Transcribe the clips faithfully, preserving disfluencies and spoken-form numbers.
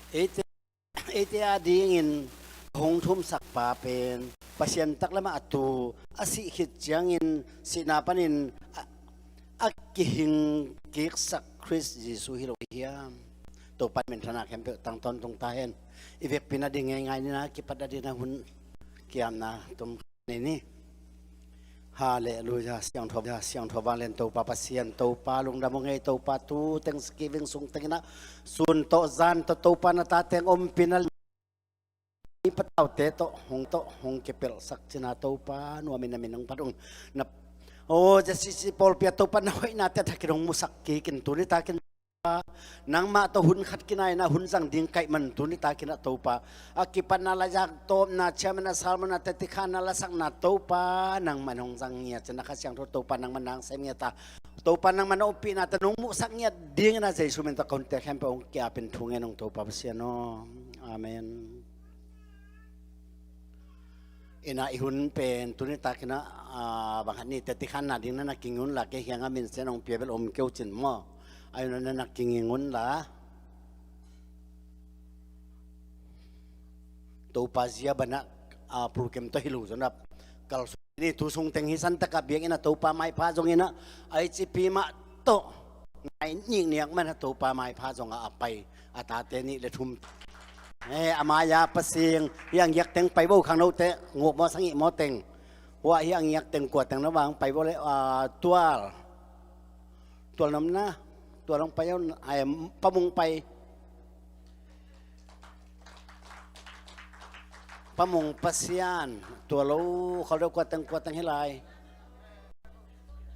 Eite, eite adingin hong thumsakpa pen Pasian taklamah a tu, a sih khit ciangin sihna panin a, a kihing kiksak Khrist Jesuh hi lo hiam? Topa min thanak khempeuh tang tawntung ta hen. I vekpi nading ngeingai ni na, kipat nading na hun kiamna tum ni ni. Halleluia. Siangtho, siangtho vanglian Topa Pasian, Topa lungdam ung ei, Topa tu thanksgiving sung tengin ah sun tawh zan tawh Topa na ta teng ompihna, i pataute tawh hong, tawh hong kipelhsak cina Topa nuamin a min hong phat ung. Na, o, J C C pawlpi ah Topa na hoihnate thakin hong musak kikin tuni takin Nangmah tawh hun khat kinai-in ah hun zang ding kaih man tuni takin ah Topa, a kipatna, laizang tawpna, chairman a sermon a tetikhanna lasakna Topa nangmah in hong zang ngiat cin a Kha Siangtho Topa nangmah in hong sem ngiat a, Topa nangmah in hong ompihna tawh nong muhsak ngiat dingin ah Jesuh min tawh ka hunte khempeuh hong ki-apin thu ngen ung Topa Pasian aw. Amen. Ina i hun pen tuni takin ah, ah, bang khat ni tetikhanna ding na na kinging un la, kei kiangah min sen hong pia bel om kei uh cin maw. Ai na na kinging un la. Topa zia banah, ah, pulkem tawh hi lo zong ah kalsuan ni, tu sung teng hi san takah biakinn ah Topa maipha zongin ah, ai cipi mah tawh ngai nikniak man a Topa maipha zongah a pai a tate nih le thum. Eh, a mai-a pasing hi ang giak teng pai bo, khangnote nguk maw sangih maw teng. Hua hi ang giak teng kua teng na vang pai bo le, ah, tual. Tual nomna, tual hong pai aw, ai, pamung pai. Pamung Pasian, tua lo, khol deuh kua teng, kua teng hi lai.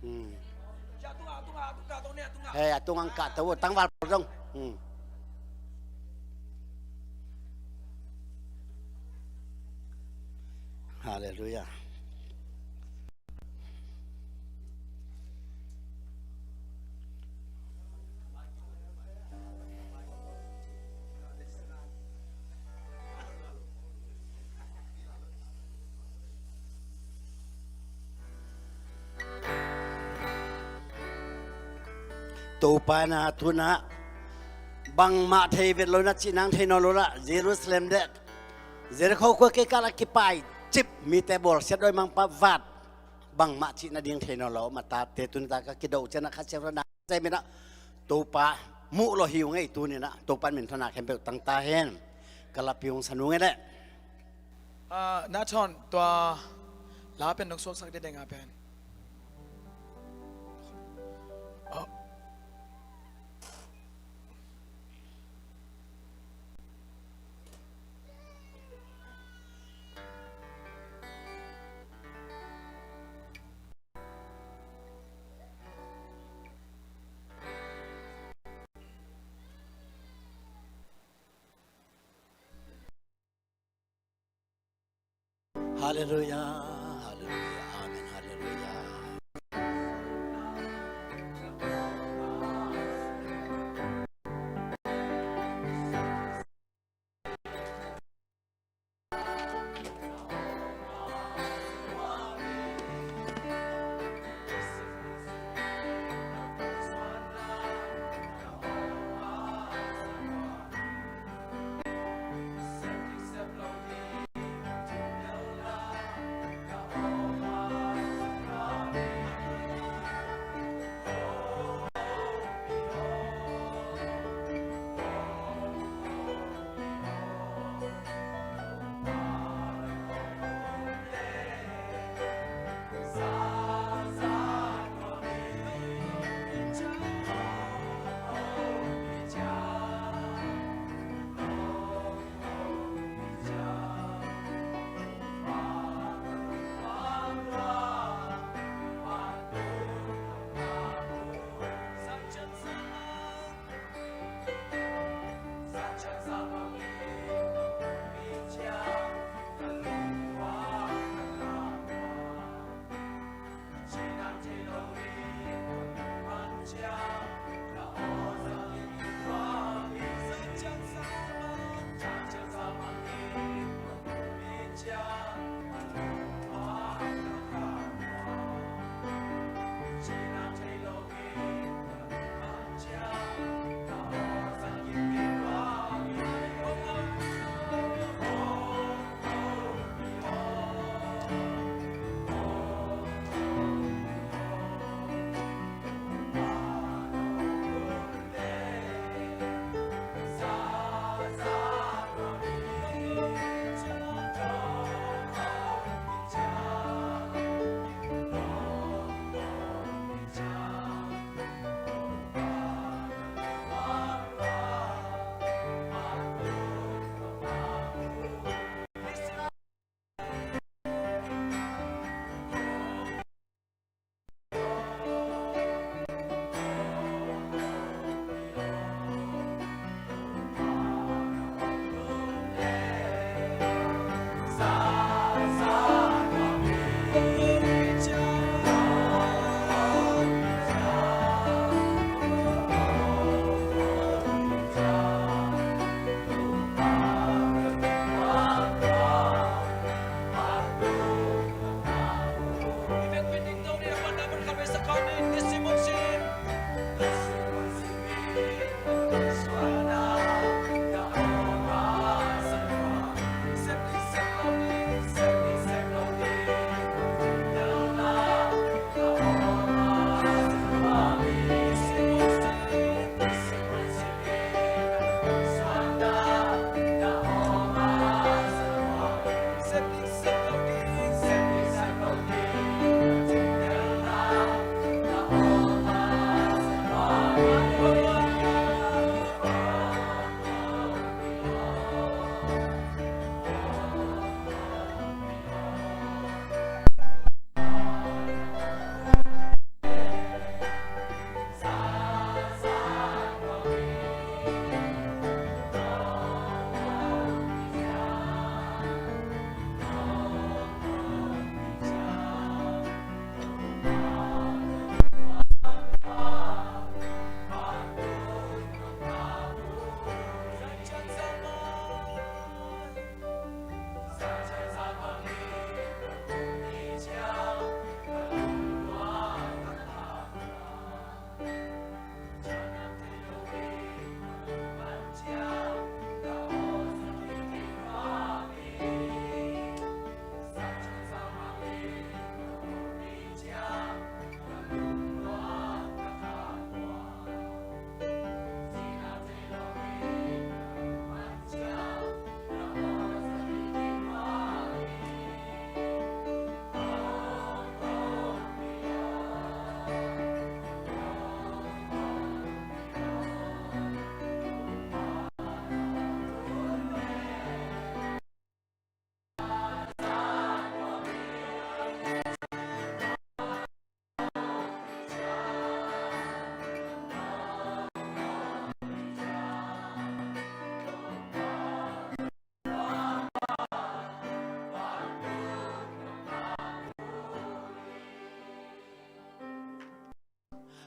Hmm. Hei, a tung ang kah tau, tangval pawl zong. Hmm. Halleluia. Topa na tunah bangmah thei vet lo na cih nang thei nawn lo lah, Jerusalem le Jericho khua kikal a kipai cip, mite bawlsiat dawimangpa vat, bangmah cih nading thei nawn lo, ma tate tuni tak a kido ciangin a Kha Siangtho na sem in ah Topa muh lo hi ung ei tuni in ah, Topa min thanak khempeuh tang ta hen. Ka lapi ung sa nung ei leh. Ah, na thawn tua la pen nong suaksak ding deng a pen. Oh. Halleluia, halleluia, amen, halleluia.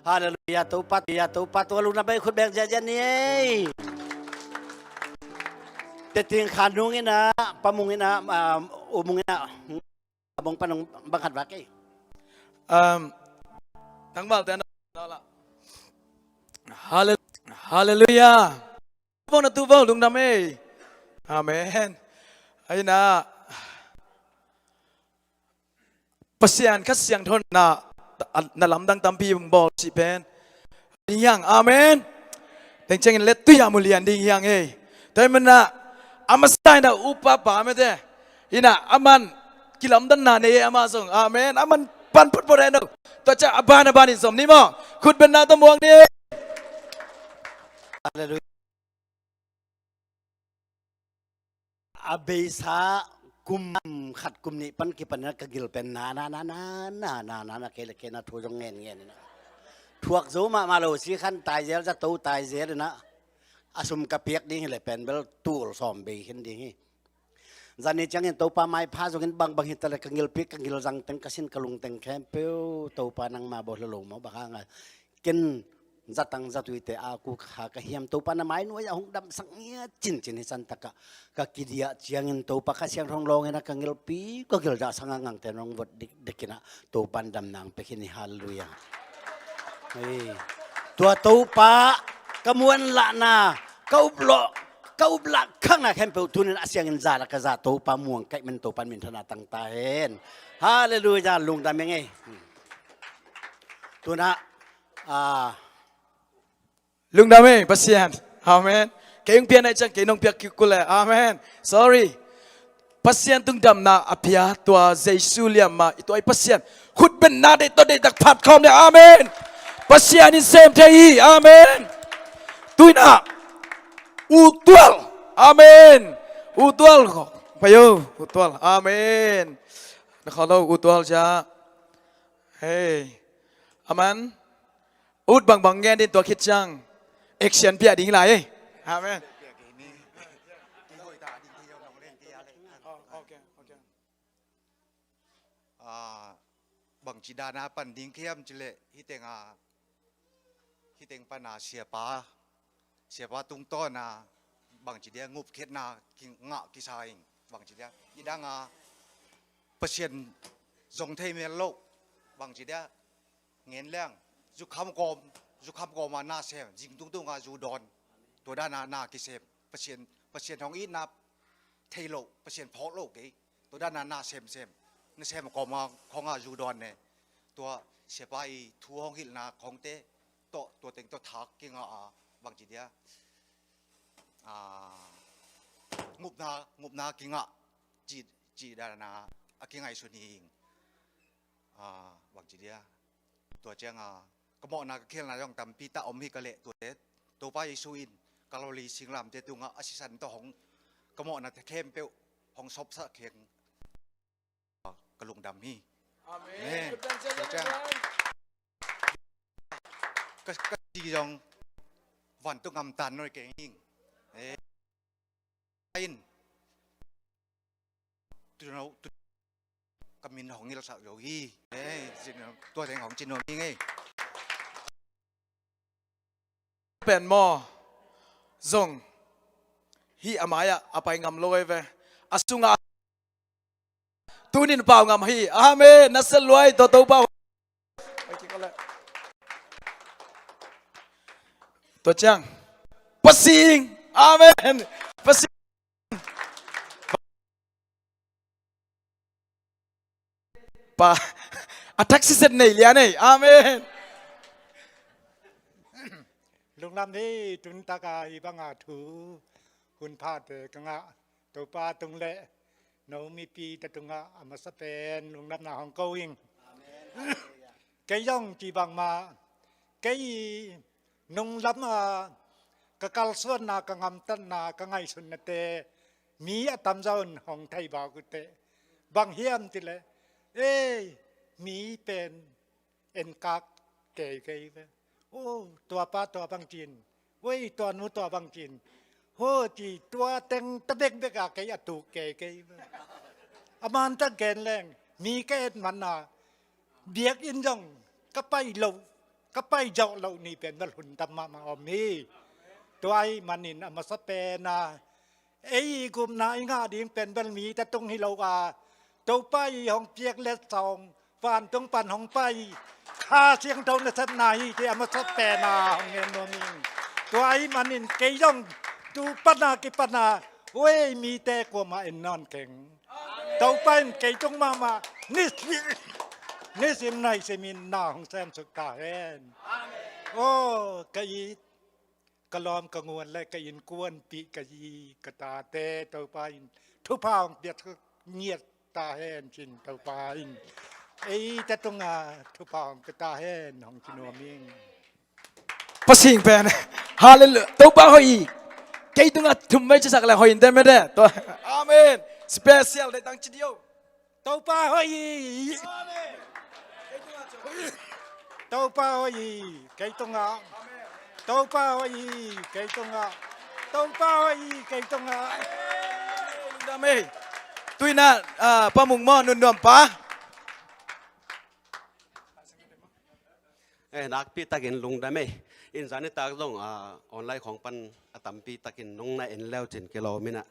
Halleluiah, Topa, Topa, tua lungdam bei khut beng ziahziah ni ei. Teting khan nung inah, pa mung inah, ah, u mung inah, a mung pa nung bang khat vak ei. Um, tangval te na la. Halle-, Halleluiah. Bang na tu bang lungdam ei. Amen. Ai na. Pasian Kha Siangtho na, na lamdang tampi bawl cih pen ding hiang. Amen. Teng ciangin let tui a mu lian ding hiang ei. Tua hi mana a masa ina upa pa mete ina aman kilamdanna nei ei ama zong. Amen. Aman pan photphot eno. Tua ciang a ban a ban in zom ni maw. Khut benna tawh muang ni. Halleluiah. A beisa kum khat kum nih pan kipan ina ka gil pen na na na na na na na na kei le kei na thu zong ngen ngen ina. Thuak zo mahmah lo si khan tai zel zato tai zel ina. A sum ka piak ding hi le pen bel tul sawm bei khin ding hi. Zani ciangin Topa maipha zongin bangbang hita le ka ngilpi ka ngilzang teng ka sin ka lungteng khempeuh Topa nangma bawh lo maw bang hanga. Ken zatang zatuite a ku kha ka hiam Topa na mai nuai a hong damsak ngia cincin hi san taka ka kidiah ciangin Topa Kha Siangtho lawngin a ka ngilpi ka gilzah sanga ngangte nong vot dikdikina Topa in damna ang pekhin hi. Halleluiah. Hei. Tua Topa ka muan lahna ka uplawh ka uplah khakna khempeuh tunin a siangin za la ka za Topa muang kaih men Topa in minthana tangta hen. Halleluiah. Lungdam eng ei. Tuna a lungdam ei Pasian. Amen. Kei hong pian ai ciang kei nong piak kik kule. Amen. Sorry. Pasian tung damna a pia tua Jesu liamma i tua i Pasian khut benna deih tawh deihtak phat khawm le. Amen. Pasian in sem thei hi. Amen. Tuina u tual. Amen. U tual. Payo u tual. Amen. Na kholo u tual ja. Hei. Aman. Ut bangbang ngen din tua khit ciang action piah ding lai ei. Amen. Ah, bangci dana pan ding khiam cileh hiteng a hiteng pana siapa siapa tungtawna bangci dia ngupkhiatna kingah kisa ing bangci dia idanga Pasian zong thei mel lo bangci dia ngen leng zukham kawm zukham kawma na sem zing tungtunga zu dawn tua dana na kisem Pasian Pasian hong itna thei lo Pasian phawk lo kei tua dana na semsem na sem kawma khawnga zu dawn ne tua siapa i thu hong hilhna khawngte tawh tua teng tawh thak kingah a bangci dia ngupna ngupna kingah ci dana a kingaihsun hi ing. Bangci dia tua cianga ka mawhna ka khialhna zong tampi ta om hi ka leh tuate Topa Jesu in Kalvali singlamte tungah a sisan tawh hong ka mawhna te khempeuh hong sopsak kheng ka lungdam hi. Amen. Tua ciang ka ka ci zong vantung amtan noi keng ing. In ka min hong ngilsak zo hi. Tua teng hong ci nuam hi ngei. Pen maw zong hi a mai-ah a pai ngam lo ei ve a sungah tunin pau ngam hi. Amen. Na selluai tua Topa. Tua ciang pasing. Amen. Pasing. Pa a taxi set nei lian ei. Amen. Lunglam hi tuntaka hi banga thu hun phate ka ngah Topa tung le no mipi ta tungah a masa pen lunglamna hong ko ing. Kei zong ci bangmah kei nunglam a ka kalsuanna ka ngamtatna ka ngaihsunnate mi a tamzaw in hong thei bak uh teh bang hiam tileh ei mi pen enkak kei kei ve. O tua pa tua bang cin. Oi tua nu tua bang cin. Ho ci tua teng ta bekbek a kei a tuk kei kei ve. A man ta gen leng mi ka et man a biakinn zong ka pai lo. ka pai zawh loh ni pen bel hun tam mahmah om hi. Tua ahih manin a masa pen a ei i gupna i ngah ding pen bel mite tung hi lo a, Topa i hong piak letsong vantung pan hong pai Kha Siangtho nasepna hi ci a masa pen a hong ngen nuam ing. Tua ahih manin kei zong tu pan a kipan a ei mite kuamah en nawn keng. Topa in kei tung mahmah nisim, nisim naisim in na hong semsuk ta hen. Aw ka it ka lawm ka nguan le ka innkuanpih ka zi ka tate Topa in thupha hong piak ngiat ta hen cin Topa in eite tungah thupha hong pia ta hen hong ci nuam ing. Pasing pen. Halleluiah. Topa hoih hi. Kei tungah thum vei cisak le hoih in te mede. Amen. Special dei tang ci dio. Topa hoih hi. Topa hoih hi kei tungah. Topa hoih hi kei tungah. Topa hoih hi kei tungah. Lungdam ei. Tuinah ah, Pa Mung maw, nunnuam pa. Eh, nakpi takin lungdam ei. In zanitak zong ah, online khawng pan a tampi takin nong na en leu cin kilawm inah.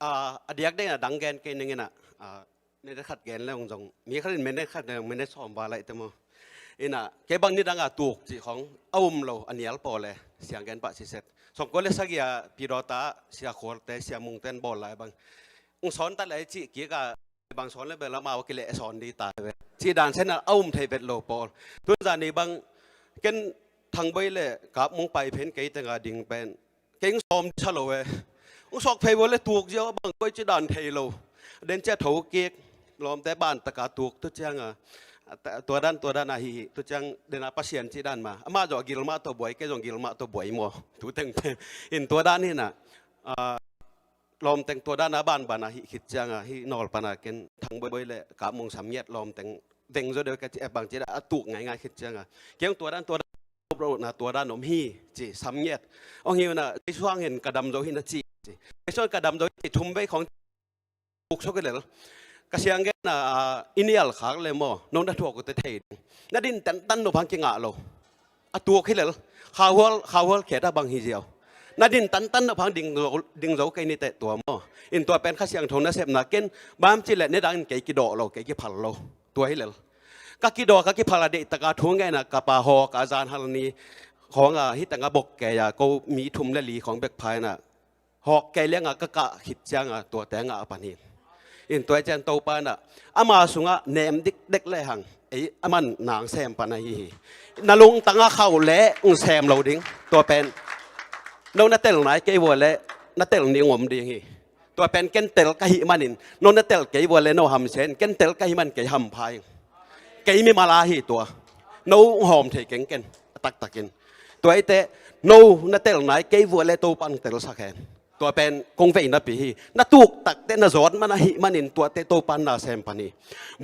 Ah, a diak dei inah dang gen kei ning inah. Ah, minute khat gen leng zong mi khat in minute khat leng minute sawm va laih te maw? Inah kei bang nidang a tuk cih khawng a um lo a nial pawl le siang gen pah siset. Sawmkua le sagih a pidawta sia khualte sia mungten bawl lai bang. Ung sawn ta lai cih kik a bang sawn le bel amau a kileh sawn di ta ve. Cih dan sen a um thei vet lo pawl. Tun zani bang ken Thangboi le Kap Mung pai phen kei tenga ding pen kei ung sawm di sa lo e. Ung sawk phei vo le tuk ziau a bang koi ci dan thei lo. Den cia tho kik lawmte ban taka tuk tu cianga. Tua dan tua dan ahi hi tu ciang dena Pasian ci dan ma. Amah zong a gil mah tawh buai kei zong gil mah tawh buai maw. Tu teng pen in tua dan hinah. Ah, lawmteng tua dana banbana hih khit cianga hih nawl pana ken Thangboi le Kap Mung sam ngiat lawmteng veng zo deuh ka ci a bang ci a tuk ngaingai khit cianga kiang tua dan tua dan na tua dan om hi ci sam ngiat. Ong hi una Jesu hang hen ka dam zo hi na ci ci Jesu hang ka dam zo hi ci thum vei khawng tuk suk hi lel. Ka siang gen a i nial khak le maw no na thuak uh te thei ding na din tantan nop hang kingah lo. A tuak hi lel. Khauhual khauhual khiat a bang hi ziau. Na din tantan na phang ding zo kei ni teh tua maw? In tua pen Kha Siangtho nasepna ken bam ci le ne dang in kei kidawh lo kei kiphal lo. Tua hi lel. Ka kidawh ka kiphal a deih taka thu ngeina ka pa haw ka zan hal ni khawng a hi tanga bok kei a ko mi thum le li khawng bek phai na hawk kei lianga ka kah khit cianga tuate ngah a pan hi. In tua cian Topa inah ama sungah nem dikdek lehang ei a man nang sem pan ahi hi. Na lungtanga khauh le ung sem lo ding. Tua pen no na tel nai kei vua le na tel ni ung om ding hi. Tua pen ken tel ka hih manin no na tel kei vua le no hamsen ken tel ka hih man kei hampha ing. Kei mi mala hi tua. No ung hawm thei kengken a taktakin. Tua ite no na tel nai kei vua le Topa ung telsak hen. Tua pen kong veinapi hi. Na tuktakte na zawt man ahih manin tuate Topa na sem pan hi.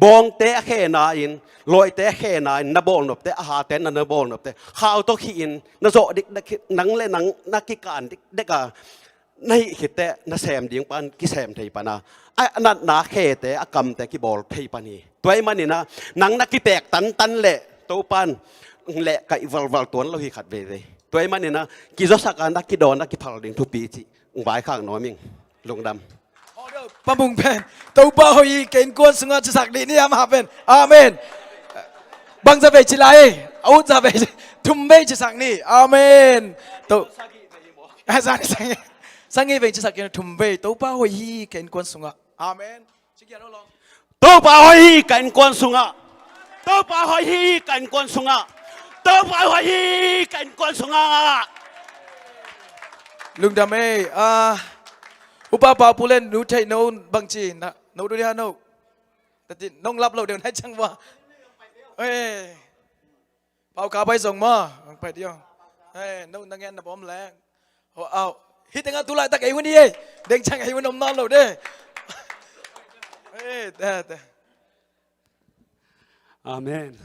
Bawngte a khena in lawite a khena in na bawlnopte a hate na na bawlnopte khau tawk hi in na zawh dikdek nang le nang na kikan dikdek a na hih khitte na sem ding pan kisem thei pana a natna khete a kamte kibawl thei pan hi. Tua ih manina nang na kipek tantan le Topan le kaih valval tuan lo hi khat veivei. Tua ih manina kizawsaka na kidawn na kiphal ding thupi cih ung vaikhak nuam ing. Lungdam. Pa Mung pen Topa hoih hi, ka innkuan sungah cisak dih ni amah pen. Amen. Bang zavei ci lai. A ut zavei thum vei cisak ni. Amen. To. Sangih vei cisak kei thum vei. Topa hoih hi ka innkuan sungah. Amen. Topa hoih hi ka innkuan sungah. Topa hoih hi ka innkuan sungah. Topa hoih hi ka innkuan sungah. Lungdam ei. Ah, upa pa pu len nu theih no bangci na no du dia no. Tati nong lap lo deuh nai ciang bua. Eh. Pau ka pai zong maw? Ang pai diaw. Hei, no na ngen na bawm leng. Ho au. Hih tengah tu laitak ei hun hi ei. Deng ciang ei hun om nawn lo de. Hei, te, te. Amen.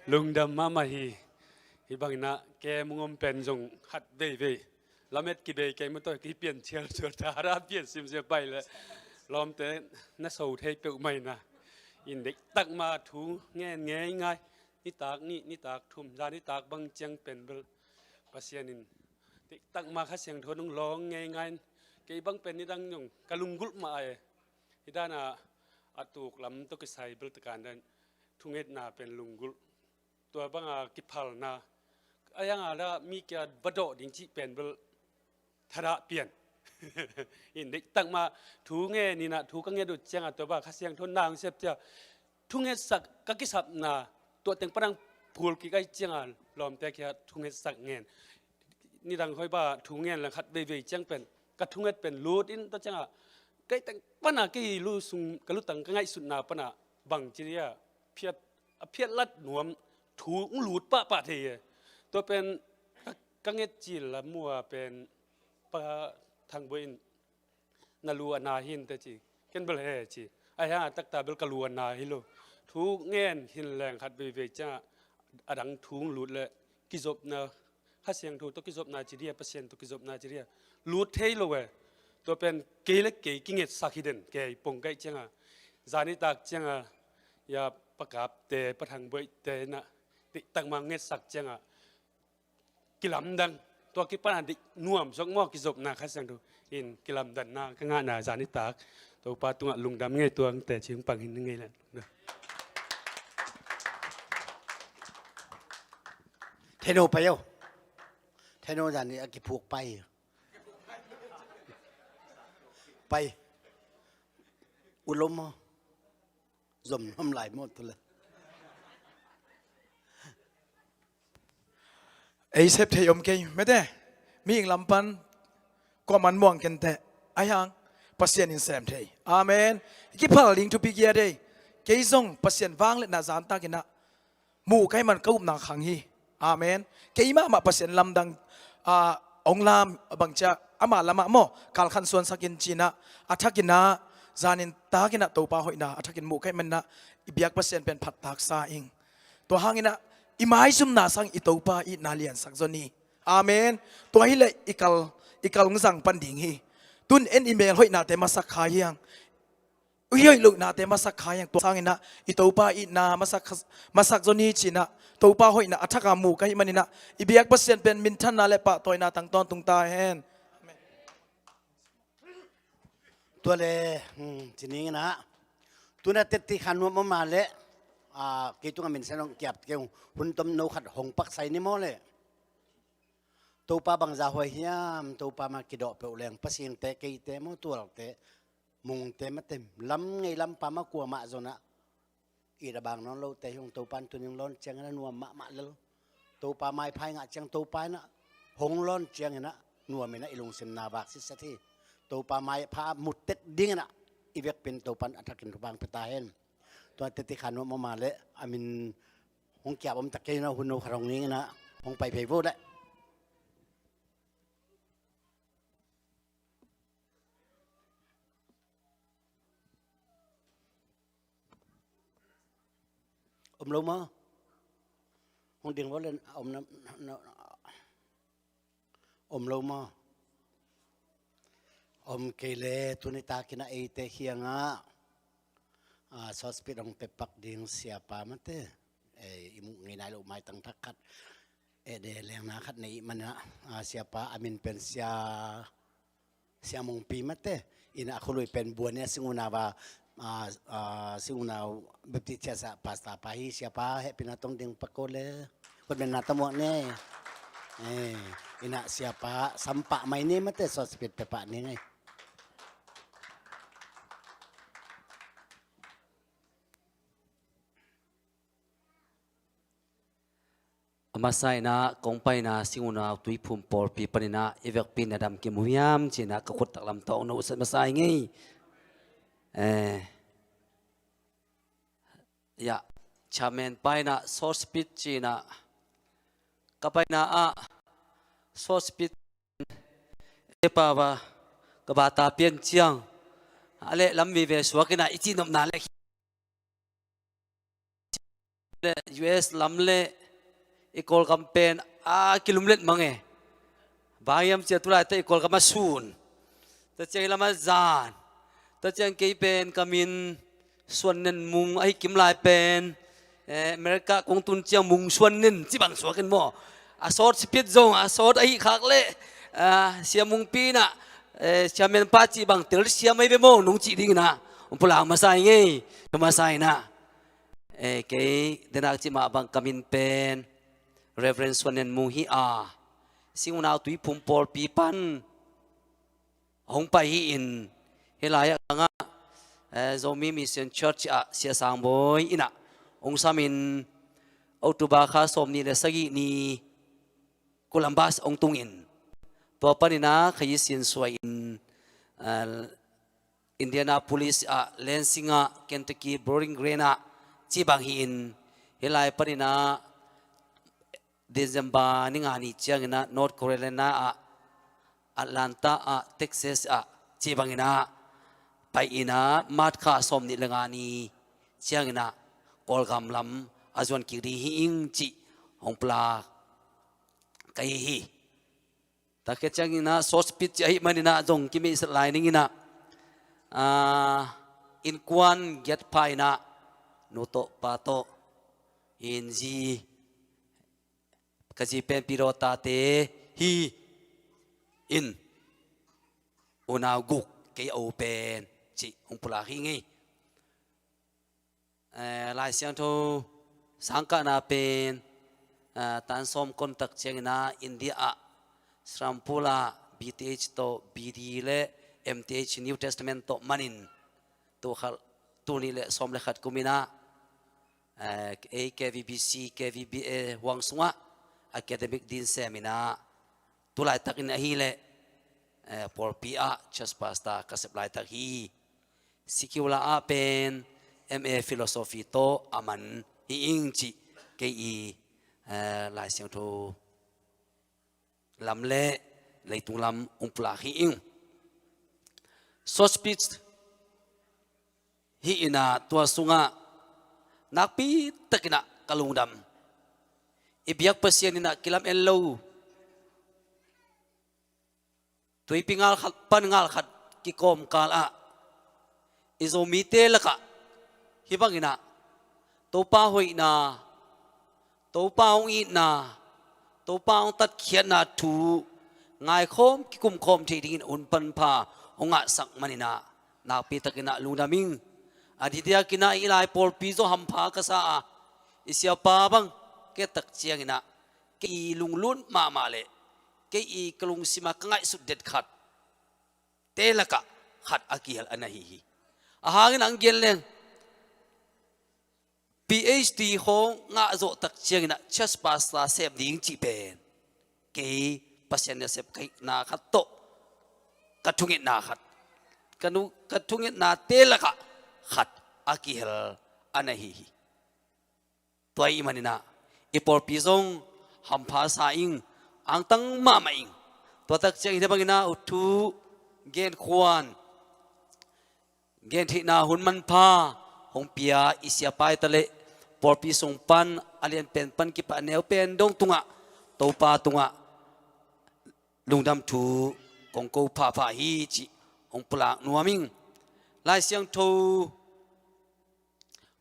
Lungdam mahmah hi. Hih bangin ah ke mungom pen zong khat veivei. Lamet kibei kei mataw kipian cial sual ta ra pian simsia pai le. Lawmte na so thei peuh mai na. In dektak ma thu ngen ngei ngai. Nitak nih, nitak thum, zan nitak bang ciang pen bel Pasian in deihtak ma Kha Siangtho nung lawng ngeingai in, kei bang pen nidang nung ka lunggulh mah a e. Hih dan a a tuk lam tawh kisai bel takan dan thungetna pen lunggulh, tua banga kiphalna, a yang a la mi kia va dawh ding cih pen bel thadah pian. In deihtak ma thu ngen in ah, thu ka nget uh ciangah tua bang Kha Siangtho nang sep cia thungetsak ka kisapna, tua teng panang phul kik ai ciangah lawmte kia thungetsak ngen. Nidang hoi ba thu ngen lang khat veivei ciang pen ka thunget pen lut in tua ciangah kei teng pana kei lu sung ka lutang ka ngaihsutna pana bang ci dia phiat, a phiat lat nuam thu ung lut pahpah thei e. Tua pen ka, ka nget cil la mua pen Pa Thang Buai in na lu a na hin te ci. Ken bel he ci. Ai ha takta bel ka lu a na hi lo. Thu ngen hin leng khat veivei ciangah a dang thu ung lut le kizopna, Kha Siangtho tawh kizopna ci dia, Pasian tawh kizopna ci dia lut thei lo e. Tua pen kei le kei kingetsak hi den, kei pong kaih ciangah, zan nitak ciangah, ya Pa Kapte, Pa Thang Buaihte na deihtak ma ngetsak ciangah kilamdang, tua kipana deih nuam suak maw, kizopna Kha Siangtho in kilamdanna ka ngahna zan nitak Topa tungah lungdam ngei, tuang teci hong pang hi ning ei le. Theno pai o. Theno zan ni a kiphuk pai. Pai. Ulom o. Zom nuam lai maw tu le. Ei sep thei om kei mete. Mihing lam pan kuaman muang kenteh. Ai hang Pasian in sem thei. Amen. Kiphal ding thupi kia dei. Kei zong Pasian vangliatna zantak in ah muh ka hih man ka upna khang hi. Amen. Keimah mah Pasian lamdang, ah, hong lam bang ciah ama lamah maw kalkhan suansak in ci-in ah, a thak in ah, zanin tak in ah Topa hoihna a thak in muh ka hih man ah, i biak Pasian pen phattak sa ing. Tua hangin ah i maizumna sang i Topa itna liansak zaw ni. Amen. Tua hileh i kal, i kal hong zang pan ding hi. Tun en i mel hoihnate masak kha hiang. I hoih lohnate masak kha hiang. Tua sangin ah i Topa itna masak, masak zaw ni ci-in ah, Topa hoihna a thak a muh ka hih manin ah, i biak Pasian pen minthanna le pahtawina tang tawntung ta hen. Amen. Tua le, hmm, ci ning in ah, tuna teti khan nuam om a le, ah, kei tungah minsen hong kiap kei ung, hun tom no khat hong paksai ni maw le. Topa bangza huai hiam, Topa mah kidawh peuh leng, Pasingte, keite maw, Tualte, Mungte mate, lam ngei lam pa mah kuamah zon ah it a bang nawn lote hi ung. Topa in tuni hong lawn ciangin ah nuam mahmah lel. Topa maipha i ngah ciang Topa in ah hong lawn ciangin ah nuam in ah i lungsim na vak sitset hi. Topa maipha muttek dingin ah i vekpi in Topa in a thakin thupha hong pia ta hen. Tua teti khan nuam om a le, a min hong kiap om ta kei in ah, hun no khat hong ning in ah hong pai phei vo le. Om lo maw? Hong ding vo le, om na, na, om lo maw? Om kei le tuni takin ah eite kiangah, ah, sawspit hong pepak ding siapa mate. Eh, i muh ngei nai loh maitang thak khat. Eh, de lengna khat nei man ah, ah, siapa a min pen sia Sia Mungpi mate, in a khului pen buan nia Singunau a, a, a, Singunau Baptist Church a pastor pa hi. Siapa hehpihna tong ding pako le. Kut men na tamuak ne. Eh, in a siapa sampah mai ni mate, sawspit pepah ni ngai. A masa in ah kong paina Singunau Tuiphum pawlpi panin ah i vekpi in na dam kim uh hiam ci-in ah ka khut taklam tawh hong nuhsat masa hi ngei. Eh, ya, chairman pa in ah sawspit ci-in ah ka paina ah sawspit e pau a ka bata pian ciang a leh lam vive suak in ah i cihnopna leh le U S lam le i Kawlgam pen a kilumlet mang e. Bang hiam cia tulai te i Kawlgam a sun, tua ciang i lam a zan, tua ciang kei pen ka min Suan Nen Mung ahi kim lai pen, eh, America kong tun ciang Mung Suan Nen ci bang suak in maw. A sawt sipit zong a sawt ahi khak leh, ah, Sia Mung Pi in ah, eh, Sia Men Pa ci bang tel siam ahi ve maw nong cih ding in ah hong pulak masa ing ei. Thu masa in ah, eh, kei denak cih mah bang ka min pen Reverend Suan Nen Mung hi a, Sing Unau Tuiphum pawlpi pan hong pai hi-in, hih lai-ah ka ngah, eh, Zomi Mission Church ah Sia Sang Bawi in ah hong samin, October kha sawmnih le sagih ni Columbus hong tungin, tua panin ah Khayi Sin Suai in, eh, Indianapolis ah, Lansing ah, Kentucky Bowling Green ah ci bang hi-in, hih lai panin ah December ni nga ni ciangin ah North Carolina ah, Atlanta ah, Texas ah ci bangin ah pai-in ah March kha sawmnih le nga ni ciangin ah Kawlgam lam a zuan kik ding hi ing cih hong pulak ka hi hi. Takhe ciangin ah sawt sipit ci ahih manin ah zong kimeisat lai ning in ah, ah, innkuan giat pha in ah, nu tawh pa tawh, in zi, ka zi pen Pi Daw tate hi in, unau guk, kei a u pen cih hong pulak hi ing ei. Eh, Lai Siangtho sangkahna pen, eh, tan sawm kon tak ciangin ah India ah Serampore ah B Th tawh B D le M Th New Testament tawh manin, tu kha, tul nih le sawm le khat kum in ah, eh, ei K V B C, K V B A huang sungah academic din sem in ah, tu laitakin ahih leh, eh, pawlpi ah church pastor ka sep laitak hi. Secular ah pen M A Philosophy tawh a man hi ing cih kei i, eh, Lai Siangtho lam le leitung lam hong pulak hi ing. Short speech hi in ah, tua sungah nakpi takin ah ka lungdam. I biak Pasian in ah kilam en lo, Tuipi ngal khat pan ngal khat kikawmkal ah i Zomite lakah hih bangin ah Topa hoihna, Topa hong itna, Topa hong tatkhiatna thu ngaikhawm kikumkhawm thei dingin hun panpha hong ngahsak manin ah nakpi takin ah lungdam ing. A diakdiakin ah i lai pawlpi zaw hampha ka sa a, i siapa bang ka et tak ciangin ah kei i lunglut mahmah le kei i ka lungsim ah ka ngaihsut det khat te lakah khat a kihel a na hi hi. A hangin ang gen leng PhD khawng ngah zawh tak ciangin ah church pastor sem ding cih pen kei Pasian nasep ka hihna khat tawh ka thungetna khat, ka nu, ka thungetnate lakah khat a kihel a na hi hi. Tua ahih manin ah i pawlpi zong hampha sa ing, angtang mahmah ing. Tua tak ciang hih bangin ah u thu genkhuan, gentheihna hun manpha hong pia i siapa hi ta leh pawlpi sung pan a lianpen pan kipat a neu pen dong tungah Topa tungah lungdam thu kong ko phapha hi cih hong pulak nuam ing. Lai Siangtho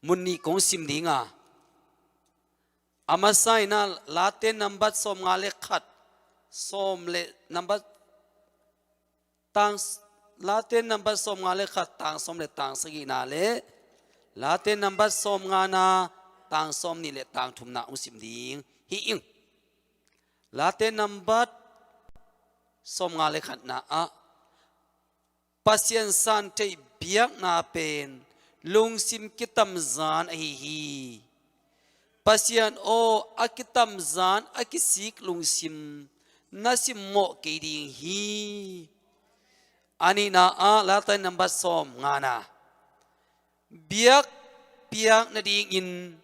mun nih kong sim ding a, a masa in ah Late nambat sawmnga le khat, sawm le nambat tang, Late nambat sawmnga le khat tang sawm le tang sagihna le Late nambat sawmngana tang sawmnih le tang thumna hong sim ding hi ing. Late nambat sawmnga le khatna ah, Pasian santheih biakna pen lungsim kitamzan ahi hi. Pasian aw a kitamzan a kisik lungsim na simmawh kei ding hi. A nihna ah Late nambat sawmngana, biak piak nadingin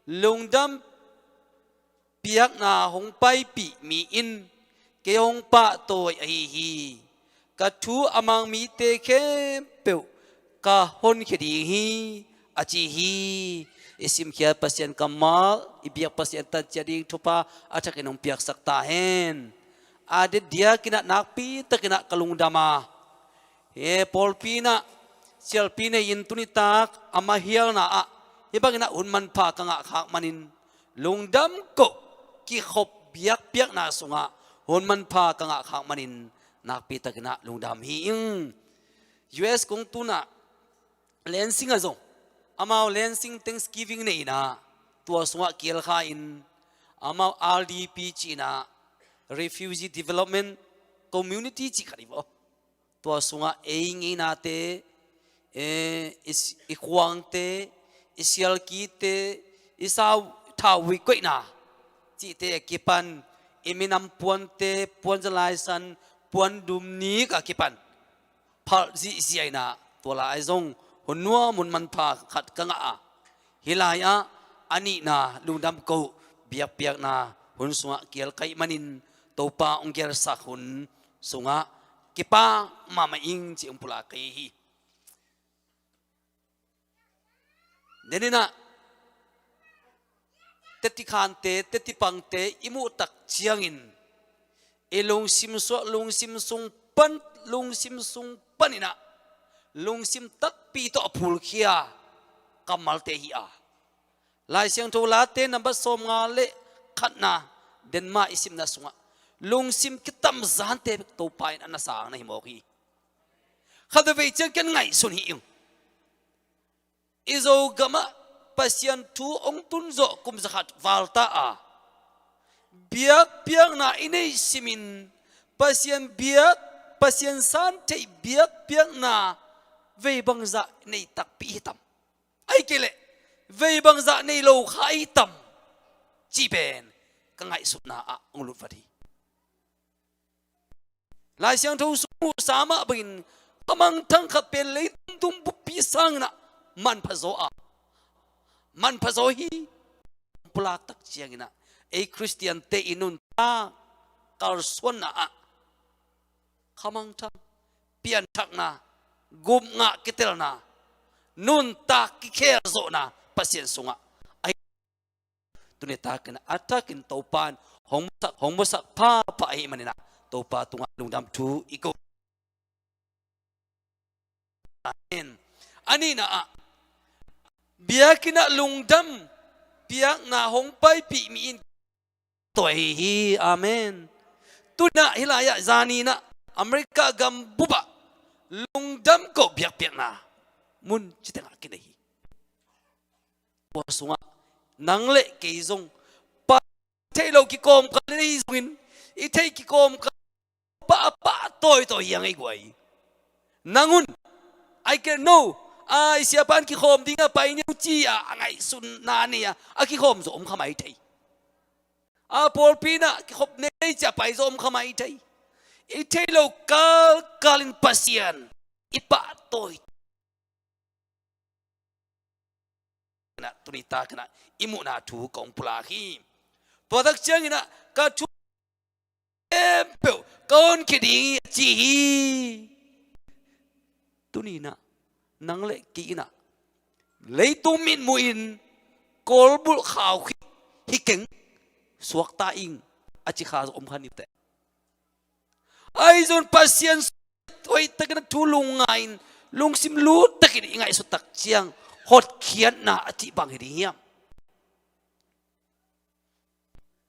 lungdam piakna hong paipih mi in kei hong pahtawi ahi hi. Ka thu a mang mite khempeuh ka honkhia ding hi, a ci hi. I simkhiat Pasian kammal, i biak Pasian tanciat ding thupha a thakin hong piaksak ta hen. A diakdiakin ah nakpi takin ah ka lungdam a, he pawlpi in ah sialpi nei in tuni tak a mahialna ah Hih banginah hun manpha ka ngah khak manin lungdam koh, kikhop biakpiakna sungah hun manpha ka ngah khak manin nakpitakinah lungdam hi ing. U S kong tunah Lansing ah zong amau Lansing Thanksgiving nei inah tua sungah kialkha in amau R D P ci inah Refugee Development Community cih khat hi vaw. Tua sungah ei ngeinate, eh, i, i khuangte, i sialkite, i sau thau i koihna cihte a kipan, i minam puante, puan zalaisan, puan dumnik a kipan phalh zihziah inah tua lai ah zong hun nuam hun manpha khat ka ngah a, hih lai-ah a nihna lungdam koh biakpiakna hun sungah kial ka hih manin Topa hong gelsak hun sungah kipak mahmah ing ci hong pulak ka hi hi. Deninah teti khante, teti pangte i muh tak ciangin i lungsim suak, lungsim sung pan, lungsim sung paninah lungsim takpi tawh a phulkhia kammalte hi a, Lai Siangtho Late nambat sawmnga le khatna denmah i simna sungah lungsim kitamzante Topa in a na sang na hi mawk hi. Khat vei ciang ken ngaihsun hi ing. I Zogamah Pasian thu hong tun zawh kum zakhat val ta a, biakpiakna i neih simin Pasian biak, Pasian san theih biakpiakna vei bangzah nei takpi hi tam? Ahih kei leh vei bangzah nei lo kha hi tam? Cih pen ka ngaihsutna ah hong lutvat hi. Lai Siangtho sung muhsa mah bangin khamangthang khat pen leitung tung buppi sanginah manphazaw a, manphazaw hi. Pulak tak cianginah ei Khristiante i nuntak kalsuanna ah khamangthang, pianthakna, gupngah kitelna, nuntak kikhelzawhna Pasian sungah ahi. Tuni takin a thakin Topa in hong musak, hong musak phapha ahih maninah Topa tungah lungdam thu i ko. Amen. A nihna ah biakinnah lungdam piakna hong paipih mi in tawi hi. Amen. Tunah hih lai-ah zaninah America gam bupah lungdam koh biakpiakna mun citengah kinei hi. Tua sungah nang le kei zong pa i theih lo kikawmkal le i zongin i theih kikawmkal pa a pah tawitawi hi a ngeiguai. Nang un, I can know, a i siapan kikhawm dingah pai ni uh ci-a a ngaihsutna nei-a a kikhawm zawh om kha mai thei. A pawlpi inah kikhop nei ci-a pai zawh om kha mai thei. I theih lo kalkalin Pasian i pah tawi. Tuni takinah i muhna thu kong pulak hi. Tua tak cianginah ka thu khempeuh ka honkhia ding hi a ci hi. Tuninah nang le kei inah leitung mitmuhin kawlbulh khau khit hi keng, suakta ing a ci kha om kha ni teh. Ahi zong Pasian hoihtakin a thu lungngai-in lungsim luttakin i ngaihsut tak ciang hotkhiatna a cih bang hi ding hiam?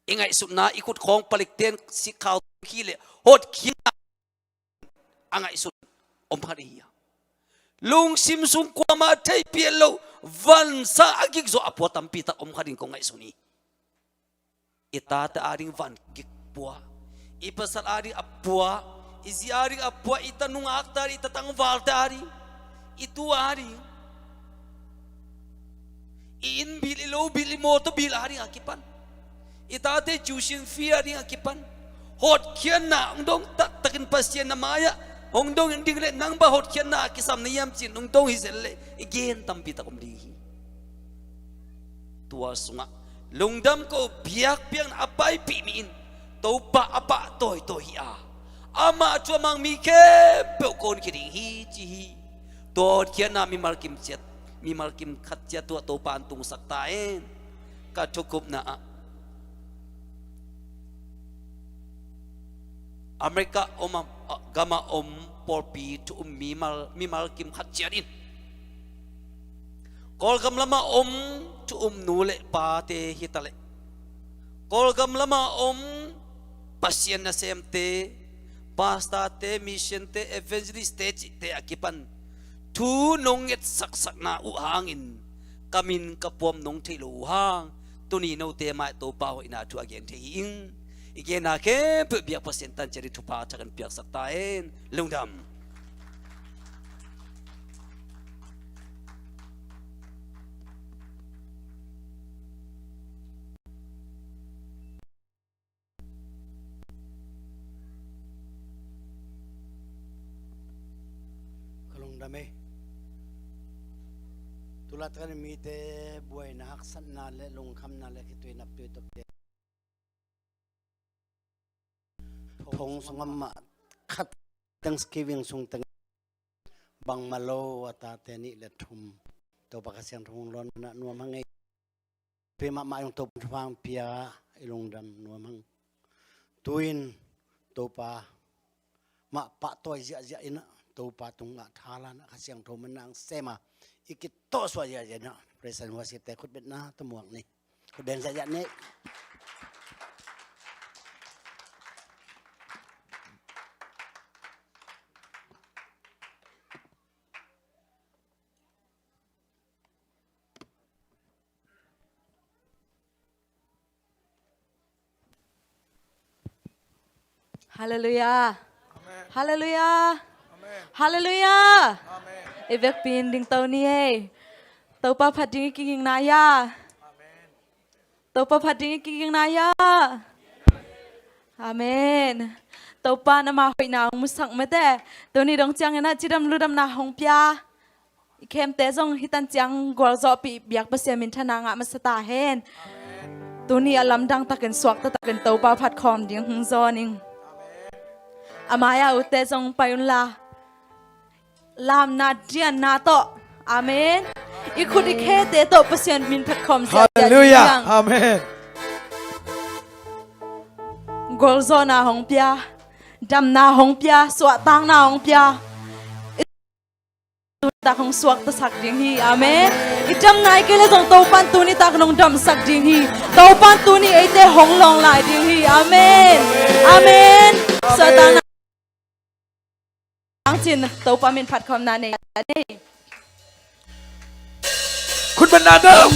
I ngaihsutna i khut khawng palikten sikkhau khi le hotkhiatna a ngaihsut om kha ding hiam? Lungsim sung kuamah theihpian lo vansa a gikzawh a pua tampi tak om kha ding kong ngaihsun hi. I tate ading van kik pua, i pasal ading a pua, i zi ading a pua, i ta nungakte ading, i ta tangvalte ading, i tu ading, i inn bil, i lo bil, i mawtaw bil ading a kipan, i tate tuition fee ading a kipan hotkhiatna hong dong taktakin Pasian na mai-ah hong dong in ding le nang bang hotkhiatna a kisam na hiam ci-in hong dong hi zel le i gen tampi tak om ding hi. Tua sungah lungdam ko biakpiakna a paipih mi in Topa a pah tawitawi hi a, amah thu a mang mi khempeuh ka honkhia ding hi ci hi. Tua hotkhiatna mimal kim ciat, mimal kim khat ciat tuah Topa in tungsak ta hen. Ka thukupna ah America om a, gamah om pawlpi thu um mimal, mimal kim khat ciat in Kawlgam lamah om thu um nu le pate hitaleh, Kawlgam lamah om Pasian nasemte, pastorte, missionte, evangelistte cihte a kipan thu nong ngetsaksakna uh hangin ka min ka puam nong theih lo uh hang, tuni note mai Topa hoihna thu a gen thei hi ing. I genna khempeuh biak Pasian tan ciat i thupha thak in piaksak ta hen. Lungdam. Ka lungdam ei. Tulatakin mite buaina, haksatna le lungkhamna le khitui naptui tawh thong sung amah khat Thanksgiving sung teng bangmah lo a tate nih le thum Topa Kha Siangtho hong lawn manah nuam hang ei. Pi mahmah hong Topa thupha hong pia i lungdam nuam hang. Tu-in Topa mah pahtawi ziahziah inah, Topa tungah thalanah Kha Siangtho manah hong sem a, i kitawhsuah ziahziah inah praise and worship te khutbetna tawh muak ni. Khutbeng ziahziah ni. Halleluiah. Amen. Halleluiah. Amen. Halleluiah. Amen. I vekpi in dingto ni ei. Topa phat ding i kigingna ia. Amen. Topa phat ding i kigingna ia. Amen. Topa in ama hoihna hong musak mate. Tuni dong ciangin ah cidam ludamna hong pia i khemte zong hih tan ciang gualzawhpih biak Pasian minthanna ngah masa ta hen. Tuni a lamdang takin suakta takin Topa phat khawm ding hong zawn ing. A mai-ah utte zong pai unla, lamna dianna tawh. Amen. I khut i khete tawh Pasian min phat khawm ziahziah ding. Halleluiah. Amen. Gualzawhna hong pia, damna hong pia, suahtakna hong pia. Tuni tak hong suaktasak ding hi. Amen. I damna i kei le zong Topan tuni tak nong damsak ding hi. Topan tuni eite hong lawng lai ding hi. Amen. Amen. Suahtakna ang cin Topa min phat khawmna nei. Khutbetna dam.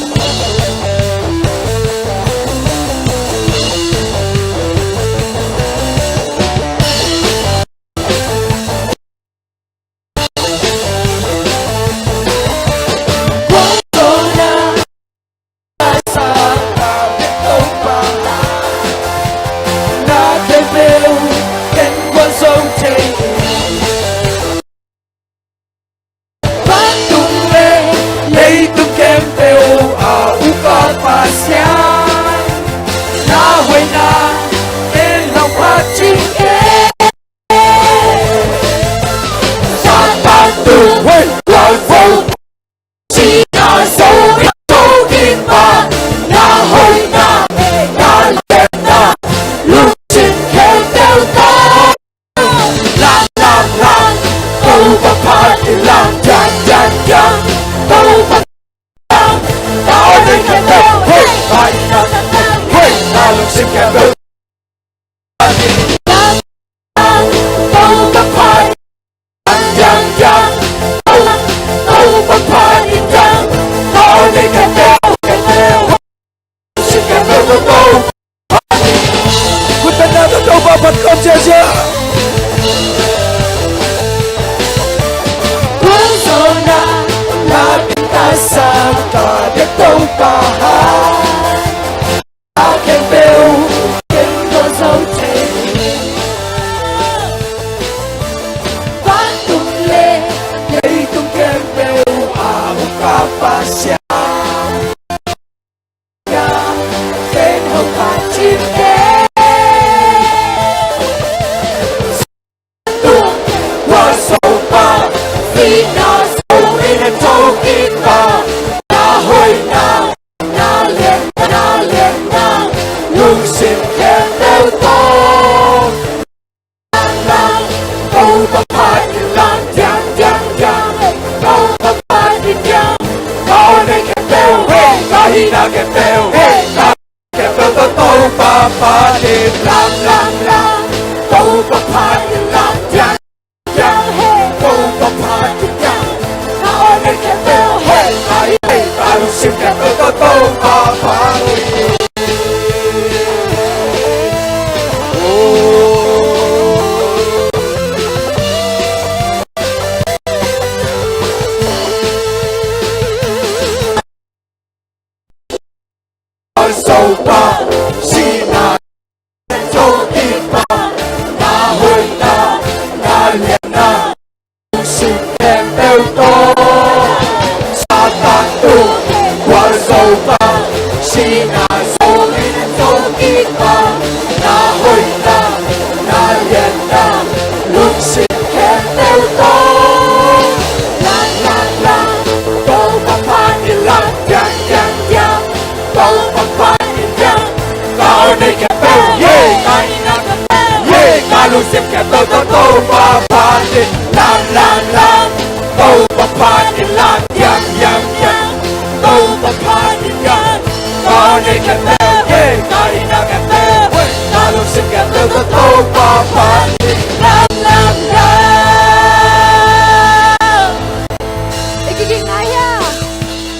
Leitung khempeuh a upa Pasian, na hoihna en lo phat cih kei. Satan tung, hey, lau fo. Sina zo in to in pa, na hoihna, na lianna, lungsim khempeuh tawh. Lang, lang, lang, Topa phat in lang, diang, diang, diang, Topa lang, na hoihna khempeuh, hey, na hoihna khempeuh, hey, na lungsim khempeuh. Khutbetna tawh Topa phat khawm ziahziah. Gualzawhna, na min tasak ka biak Topa.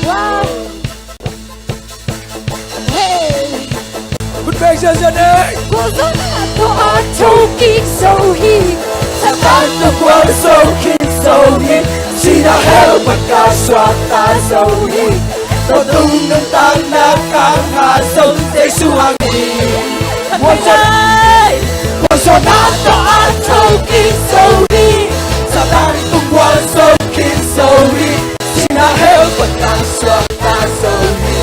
Wow. Hey. Put pressure on it. Gualzawhna tawh a thokik zo hi. Satan tawh gualzo kik zo hi. Sihna hell pan ka suakta zo hi. Tua tung nuntakna ka ngah zo Jesu hang hi. Gualzawhna tawh a thokik zo hi. Satan tawh gualzo kik zo hi. Sihna hell pan ka suakta zo hi.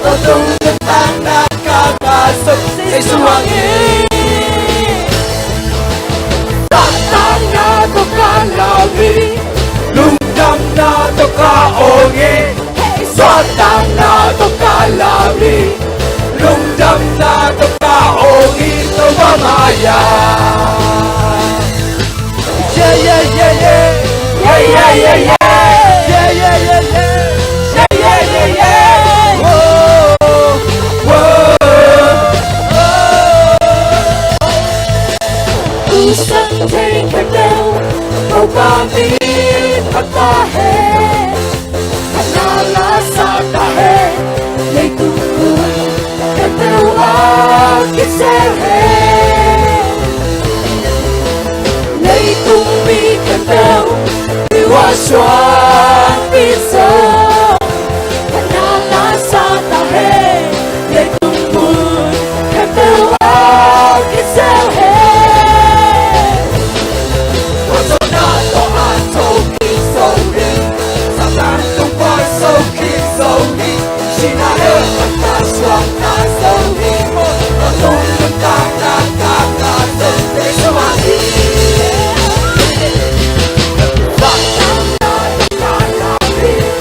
Tua tung nuntakna ka ngah zo Jesu hang hi. Satan na tawh ka lau hi. Lungdamna tawh ka awng hi. Satan na tawh ka lau hi. Lungdamna tawh ka awng hi. Topa mai-ah. Yeah, yeah, yeah, yeah. Yeah, yeah, yeah, yeah. Yeah, yeah, yeah, yeah. Yeah, yeah, yeah, yeah. Whoa, whoa, whoa. Tusang thei khempeuh Topa min phat ta hen. Tha na la sa ta hen. Leitung mun khempeuh ah kisel hen. Leitung mi khempeuh i wa suan pi sa. Tha na la sa ta hen. Leitung mun khempeuh ah kisel hen. Gualzawhna tawh a thokik zo hi. Satan tawh gualzo kik zo hi. Sihna hell pan ka suakta zo hi. Tua tung nuntakna ka ngah zo Jesu hang hi. Satan na tawh ka lau hi.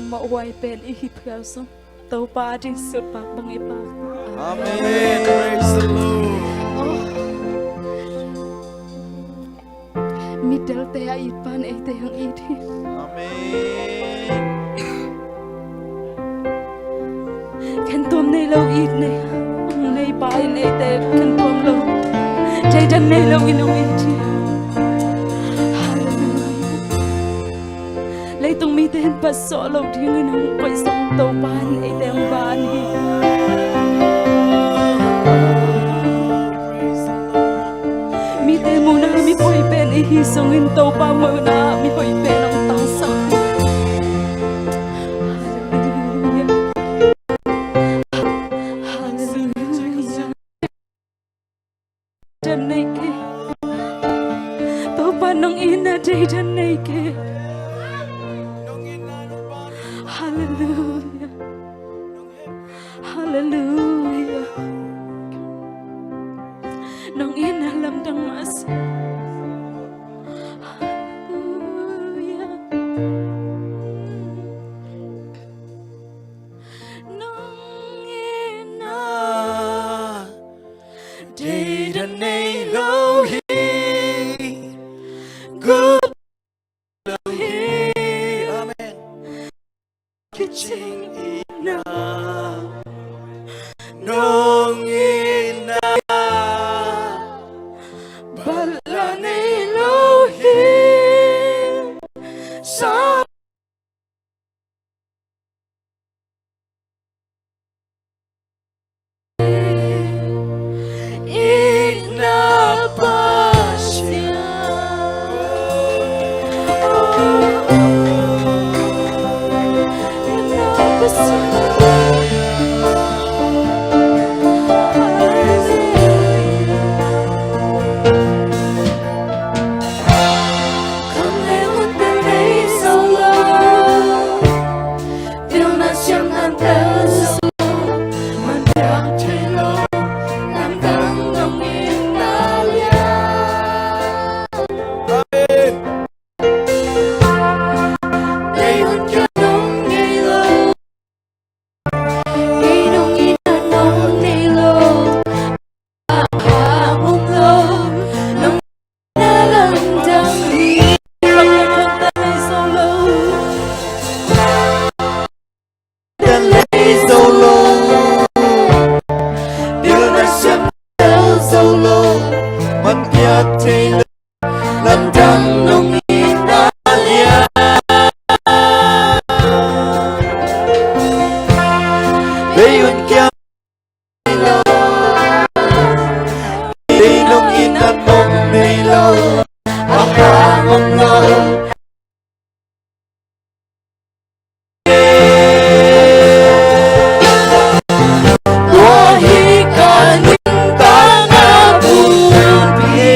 Mawhhuai pen i hi phial sung Topa ading sutpak bang i pak. Amen. Praise the Lord. Mittelte a it pan eite hong it hi. Amen. Khentuam nei lo it nei, hong nei pa in eite khentuam lo, theidan nei lo in hong it hi. Hallelujah. Leitung mite in phatsuah loh dingin hong koih zong Topa in eite hong ban hi. Mite muhna mi hoih pen i hi zongin Topa muhna mi hoih pen hong tangsak hi. Hallelujah. Hallelujah. Theidan nei kei. Topa nong itna theidan nei kei. Hallelujah. Hallelujah. Nong itna lamdang mah si. Hallelujah. Nong itna theidan nei lo hi. Gup lo hi. Amen. Kicing itna nong itna bala nei lo hi. Sa Pilna siamna tel zo lo, man piak thei lo, lamdang nong itna lian. Amen. Kei hun kia nong ngei lo, kei nong itna nong nei lo. Dei nong itna nong nei lo, a hang om lo. Tua hi ka nuntakna bulpi,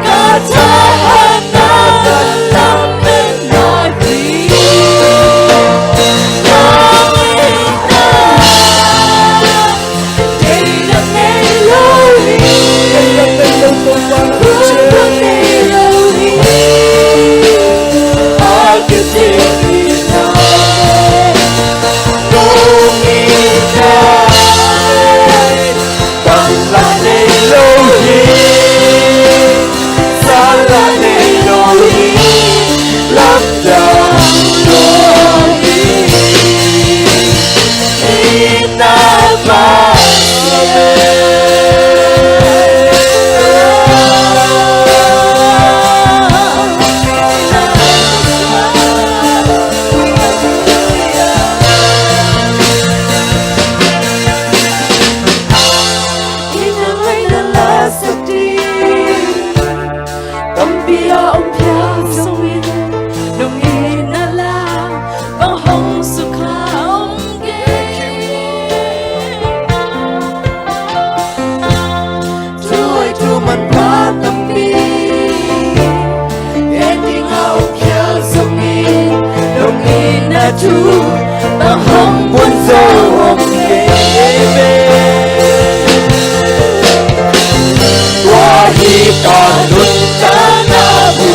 ka thahatna lametna hi. Tampi a om phial zongin, nong itna lam bang hong sukha om kei. Thu hoih thu manpha tampi en ding a om phial zongin, nong itna thu bang hong buan zo om kei ve. Tua hi ka nuntakna bu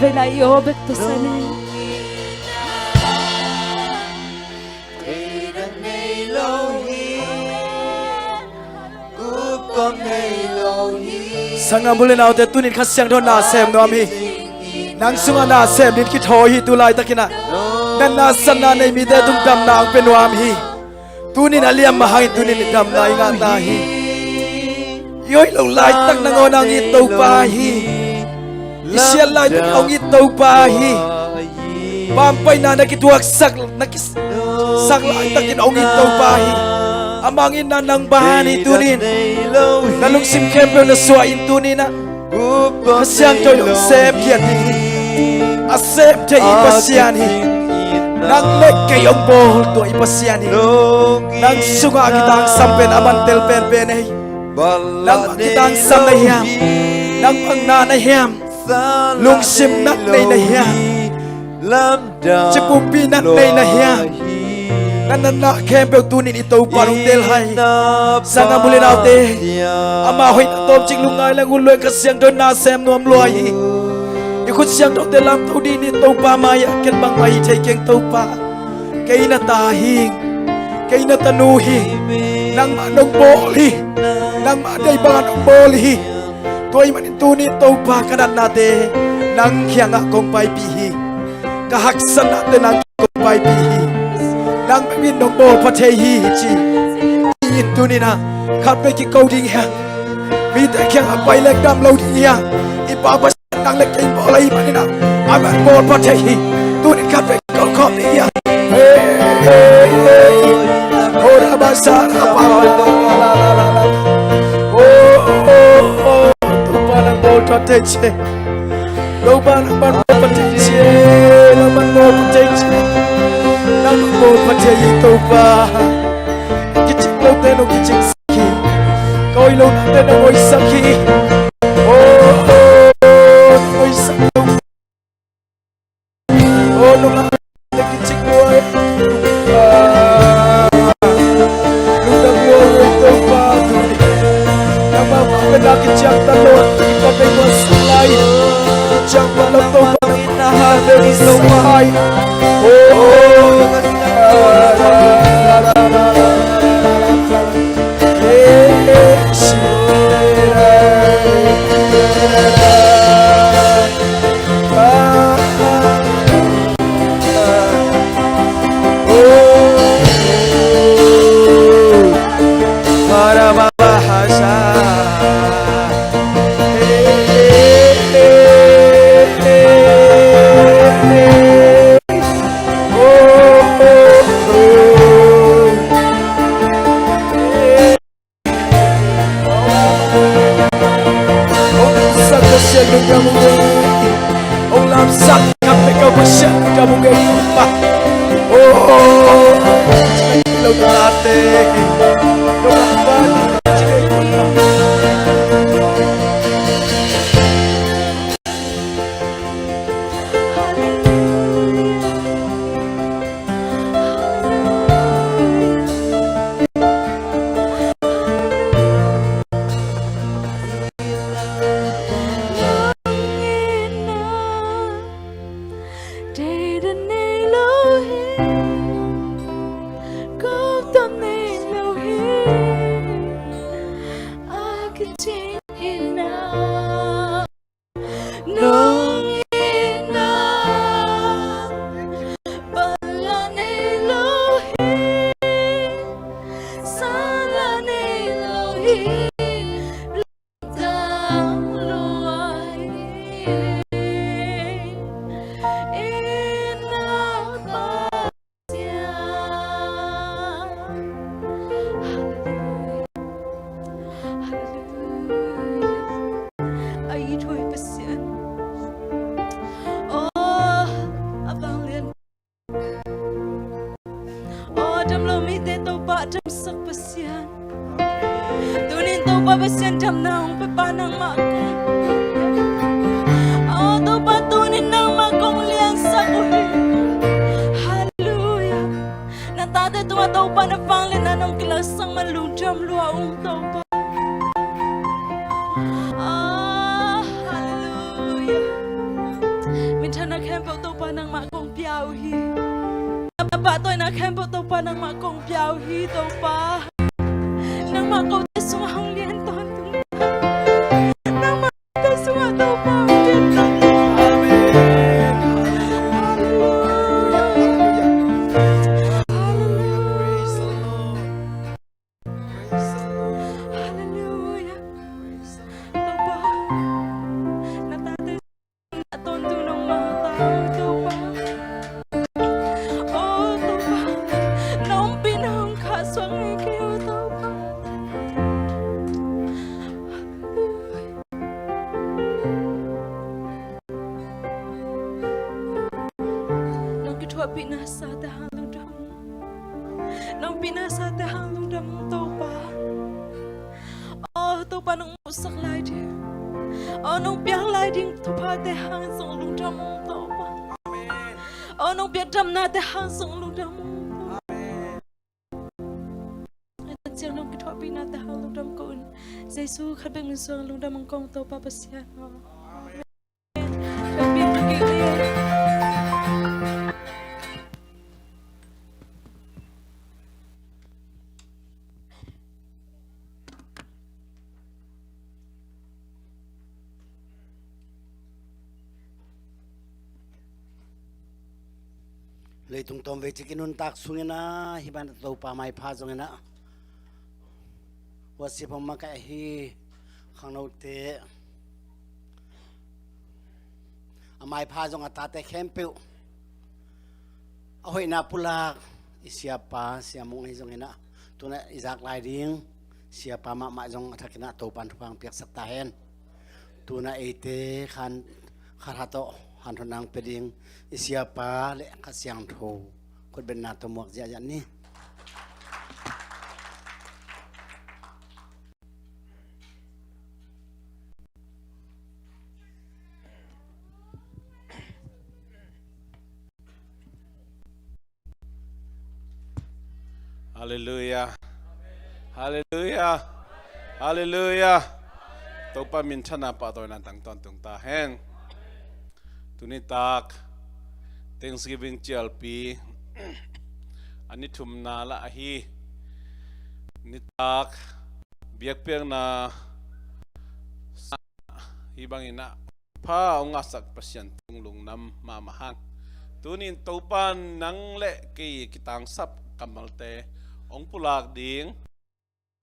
Vei lai i aw bek tawh sa ni. Sanggam u le naute, tunin Kha Siangtho na sem nuam hi. Nang sungah na sem ding kithawi hi. Tu laitakin ah natna satna nei mite tung damna hong pia nuam hi. Tunin a liam mah hangin tunin damna i ngah ta hi. I hoih loh laitak nangawn a hong it Topa hi. I siat laitak a hong it Topa hi. Pampaihna na kituaksak, na kisak laitakin a hong it Topa hi. Amah hong itna nang ban hi tunin. Na lungsim khempeuh na suah in tunin ah Kha Siangtho in hong sem khiat ding hi. A sem thei i Pasian hi. Nang le kei hong bawl tua i Pasian hi. Nang sungah a kitangsam pen a man tel penpen hi. Nang bang kitangsam na hiam? Nang bang na na hiam? Lungsim nat nei na hiam? Ci pumpi nat nei na hiam? Na natna khempeuh tunin i Topa hong teel hai. Sanggam u le naute, ama hoihna tawmcik lungngai leng hun luai Kha Siangtho na sem nuam lua hi. I khut siangthote lamto dih ni. Topa mai-ah ken bangmah hi thei keng Topa. Kei na ta hi. Kei na tanu hi. Nangmah nong bawl hi. Nangmah deih bangah nong bawl hi. Tua ahih manin tuni Topa ka natnate nang kiangah kong paipih hi. Ka haksatnate nang kiang kong paipih hi. Nang bek in nong bawlpha thei hi ci. Ci in tuninah khatvei kiko ding hiam? Mite kiangah pai leng dam lo ding hiam? I Pa Pasian nang le kei bawl ahih maninah a man bawlpha thei hi. Tunin khatvei kiko khawm ding hiam? Hey, hey, hey. Ora basa la pa la la la la la. Oh, oh, oh. Topa nang bawl tat thei ci. Topa nang man bawl tat thei ci. Nang man bawl tat thei ci. Nang man bawl tat thei hi Topa. Kicing lote nong kicing sak hi. Ka hoih lonate nong hoihsak hi. Oh, oh, nong hoihsak hi. Oh, nong hoihsak hi. Hong lamsak Pasian lungdam uh ngei. Hong lamsak khat peuh Pasian lungdam uh ngei. Oh, lo tate. Nong itna, pala nei lo hi, sala nei lo hi, lungdam lua hi. Itna pa Hallelujah. Hallelujah. A ithuai Pasian. Oh, a vanglian. Oh, damlo mite Topa damsak Pasian. Tunin Topa Pasian damna hong pia pa nangmah kong. Oh, Topa tunin nangmah kong liansak uh hi. Hallelujah. Na tate tungah Topa na vangliatna nong kilaksak man lungdam lua ung Topa. Ah, hallelujah. pahtawina khempeuh Topa nangmah kong pia uh hi Topa. Nangmah kote sungah hong lian tawntung. Nangmah kote sungah Topa hong lian tawntung. Amen. Hallelujah. Hallelujah. Praise the Lord. Praise the Lord. Hallelujah. Praise the Lord. Topa, na tate a tawntung nangmah ta uh Topa. Oh Topa, na ompihna hong khahsuah ngei kei uh Topa. Nong kithuahpihna sate hang lungdam. Nong pina sate hang lungdam ung Topa. Oh Topa, nong musak lai ding, oh nong piak lai ding thuphate hang zong lungdam ung Topa. Amen. Oh nong piak damnate hang zong lungdam ung Topa. Amen. Ciang nong kithuahpihnate hang lungdam ko un. Jesu khat bek min suang lungdam ung kong Topa Pasian aw. Amen. Leitung tawmvei cik i nuntak sungin ah, hih ban Topa maipha zongin ah, worship hong makaih ahi khangnote, a maipha zong a tate khempeuh, a hoihna pulak i siapa Sia Mung ahi zongin ah, tu-in ah i zak lai ding siapa mahmah zong a thakin ah Topan thupha hong piaksak ta hen. Tu-in ah eite khan khat hat aw, hanthotna hong pia ding i siapa le Kha Siangtho khutbetna tawh muak ziahziah ni. Halleluiah. Halleluiah. Halleluiah. Topa minthanna pahtawina tang tawntung ta hen. Tuni tak Thanksgiving cialpi a ni thumna lah ahi. Nitak biakpiakna hih bangin ah pha hong ngahsak Pasian tung lungdam mahmah hang. Tuni-in Topa nang le kei kitangsap kammalte hong pulak ding,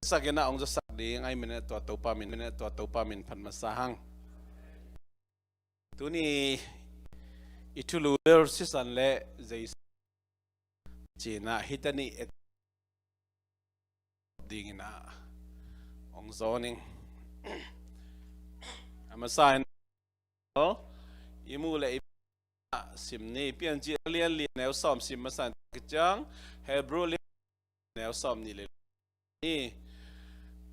sakin ah hong zasak ding, ahih manin ah tua Topa min, tua Topa min phat masa hang. Tuni i thulu ber sisan le Jesu cina hita ni et dingin ah hong zawn ing. A masa in i muh le i sim ni. Piancil a lian li a neu sawm sim masa in tak ciang, Hebrew lian neu sawm nih le ni.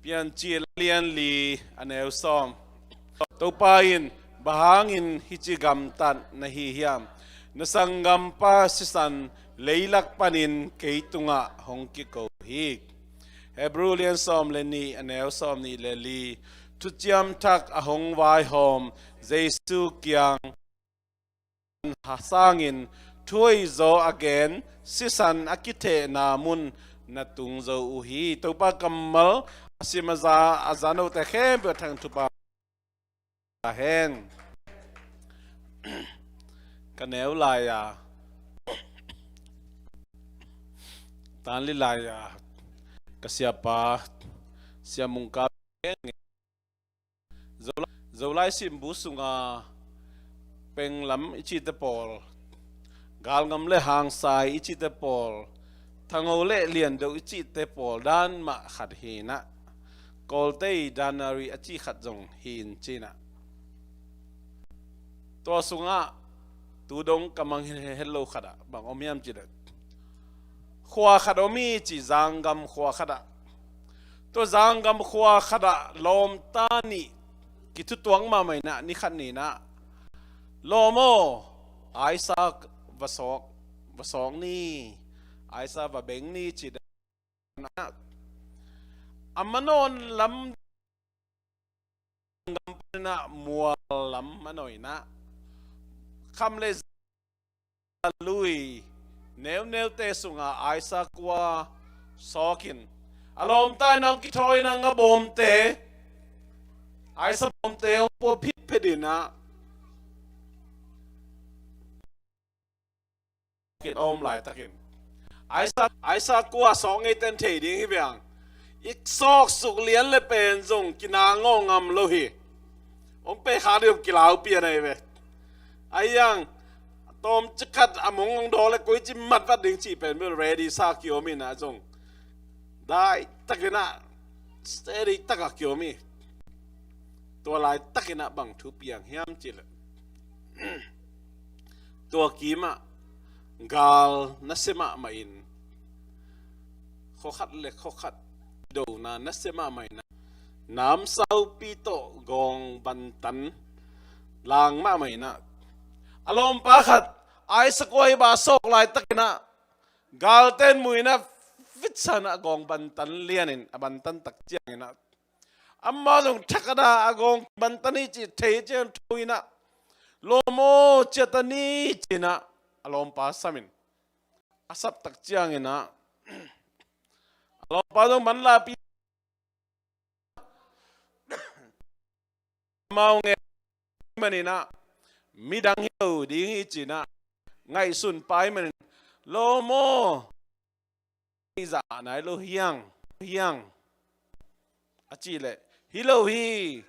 Piancil a lian li a neu sawm. Topa in, bang hangin hih ci gamtat na hi hiam? Na sanggampa sisan leilak panin kei tungah hong kiko hi. Hebrew lian sawm le nih a neu sawm nih le li. Thuciam Thak a hong vaihawm Jesu kiang sangin thuhoih zaw a gen sisan a kithehna mun na tung zo uh hi. Topa kammal a sim a za, a za note khempeuh a thang thupha hen. Ka neu lai-a, tanli lai-a ka siapa Sia Mung Kap Zolai, Zolai simbu sunga penglam i cihte pawl, galngam le hangsai i cihte pawl, thangho le liando i cihte pawl dan mah khat hi-in ah, Kawlte i danari a cih khat zong hi-in ci-in ah. Tua sungah tu dong ka mang het lo khat ah bang om hiam cih leh, khua khat om hi ci, zanggam khua khat ah. Tua zanggam khua khat ah lawmta nih kithutuak mahmah in ah, ni khat ni-in ah, "Lawm aw, aisa va sawk, va sawk ni, aisa va beng ni," ci dan ah, a manawn lam, zanggam panin ah mual lam manawn in ah, kham le lui Neuneute sungah Isaac kua sawkin a lawmta in a kithawi in a ngabawmte, Isaac bawmte hong pua phitphit in a, kin a om laitakin Isaac, Isaac kua sawk ngei ten thei ding hi veng. I sawk suk lian le pen zong kinang ngawh ngam lo hi. Hong pe kha ding kilau pian ahi ve. Ahi zong tawm cikhat a mong hong daw le koi ci mat vat ding cih pen bel ready sa kiom in a zong dai takin a steady tak a kiom hi. Tua laitakin a bang thu piang hiam cih leh tua kimah gal nasia mahmah in, khua khat le khua khat dona nasia mahmah in a, namsaupi tawh gawng bantan lang mahmah in a, a lawmpa khat Isaac kua hi ba sawk laitakin a, galte in mu in a, vitsan a gawng bantan lian in a bantan tak ciangin a, amah zong thakhat a a gawng bantan hi cih thei ciang tho in a, lawm aw, ciah ta ni ci in a, a lawmpa sam in a, sap tak ciangin a, a lawmpa zong manlahpi amau nge manin a, midang hi lo ding hi ci in a, ngaihsun pai manin, lawm aw, zah nai lo hiang, hiang a cih leh, hi lo hi,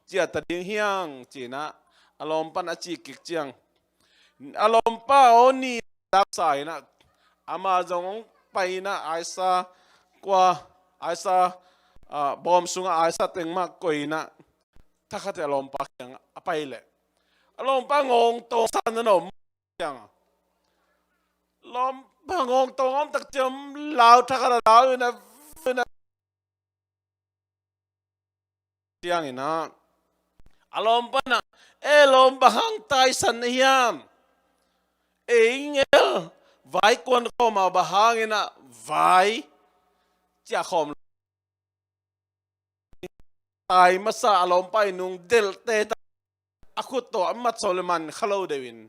ciah ta ding hiang ci in a, a lawmpa in a cih kik ciang, a lawmpa aw ni daksa in a, amah zong hong pai in a, Isaac kua, Isaac, ah, bawm sungah Isaac teng mah koih in a, thakhat a lawmpa kiangah a pai leh, a lawmpa ngawng tawng sa na om ciang a, lawmpa ngawng tawng om tak ciang lau thakhat a lau in a, in a, ciangin a, a lawmpa in a, e lawm, bang hang taisan na hiam? Ei ngel vai kuan khawm a, bang hangin a vai ciah khawm lo? Tai masa a lawmpa in nung delhte ta, a khut tawh a mat sawm le man kha lo deuh in,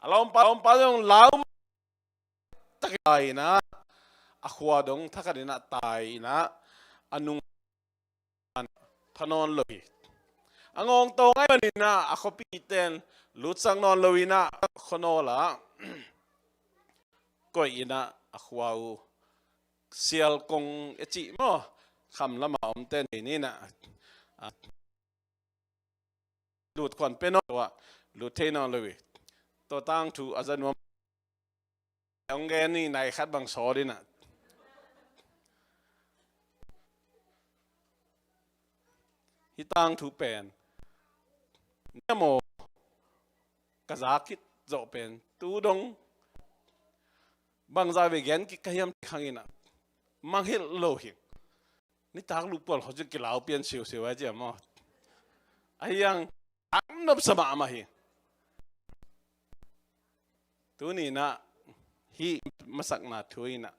a lawmpa, lawmpa zong lau tak in a, a khua dong thakhat in a tai in a, a nung tha nawn lo hi. A ngawng tawng ahih manin a, a khuapite in lutsak nawn lo in a, khuanawl ah koih in a, a khua uh sial kong e cih maw, kham lamah omte nei ni in a, a, lut khuan pe nawn lo ah, lut thei nawn lo hi. Tua tangthu a za nuam. Hong gen ni, nai khat bang sawt in a. Hih tangthu pen niam aw, ka za khit zawh pen tu dong bangzah vei gen kik ka hiam cih khang in a, mangngilh lo hi. Nitak lupual khawng cih kilau pian siusiu a, ci a maw? Ahi zong a nopsa mahmah hi. Tuni in a hih masakna thu in a,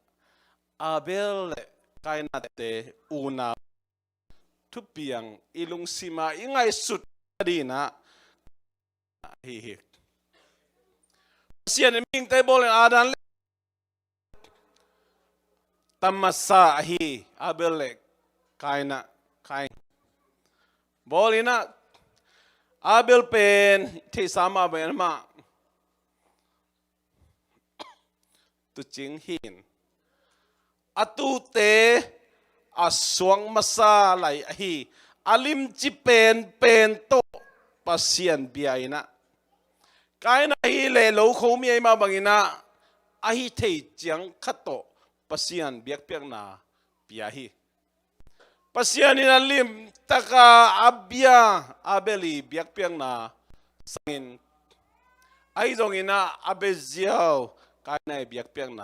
Abel le Kaina te unau thupiang i lungsim ah i ngaihsut ding in a, ahi hi. Pasian in mihingte bawl in Adam le ta masa ahi Abel le Kaina, Kain bawl in a, Abel pen theihsa mah bang in a, amah tuucing hi in, a tuute a suak masa lai ahi, a limci penpen tawh Pasian bia in a, Kaina hi leh lo kho mi ahi mah bang in a, a hih theih ciang khat tawh Pasian biakpiakna pia hi. Pasian in a limtak a a bia Abel i biakpiakna sang in, ahi zongin a, a bia ziau Kaina i biakpiakna.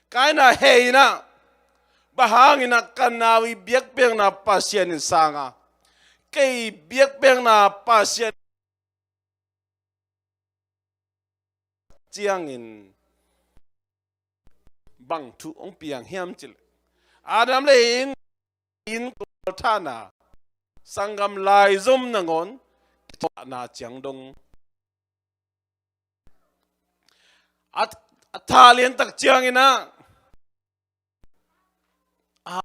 Kaina heh in a, bang hangin a ka nau i biakpiakna Pasian in sang a, kei biakpiakna Pasian ciangin bang thu hong piang hiam cih leh, Adam le Eve in kawlthahna, sanggam laizom nangawn kituahna ciang dong, a, a tha lian tak ciangin ah, a,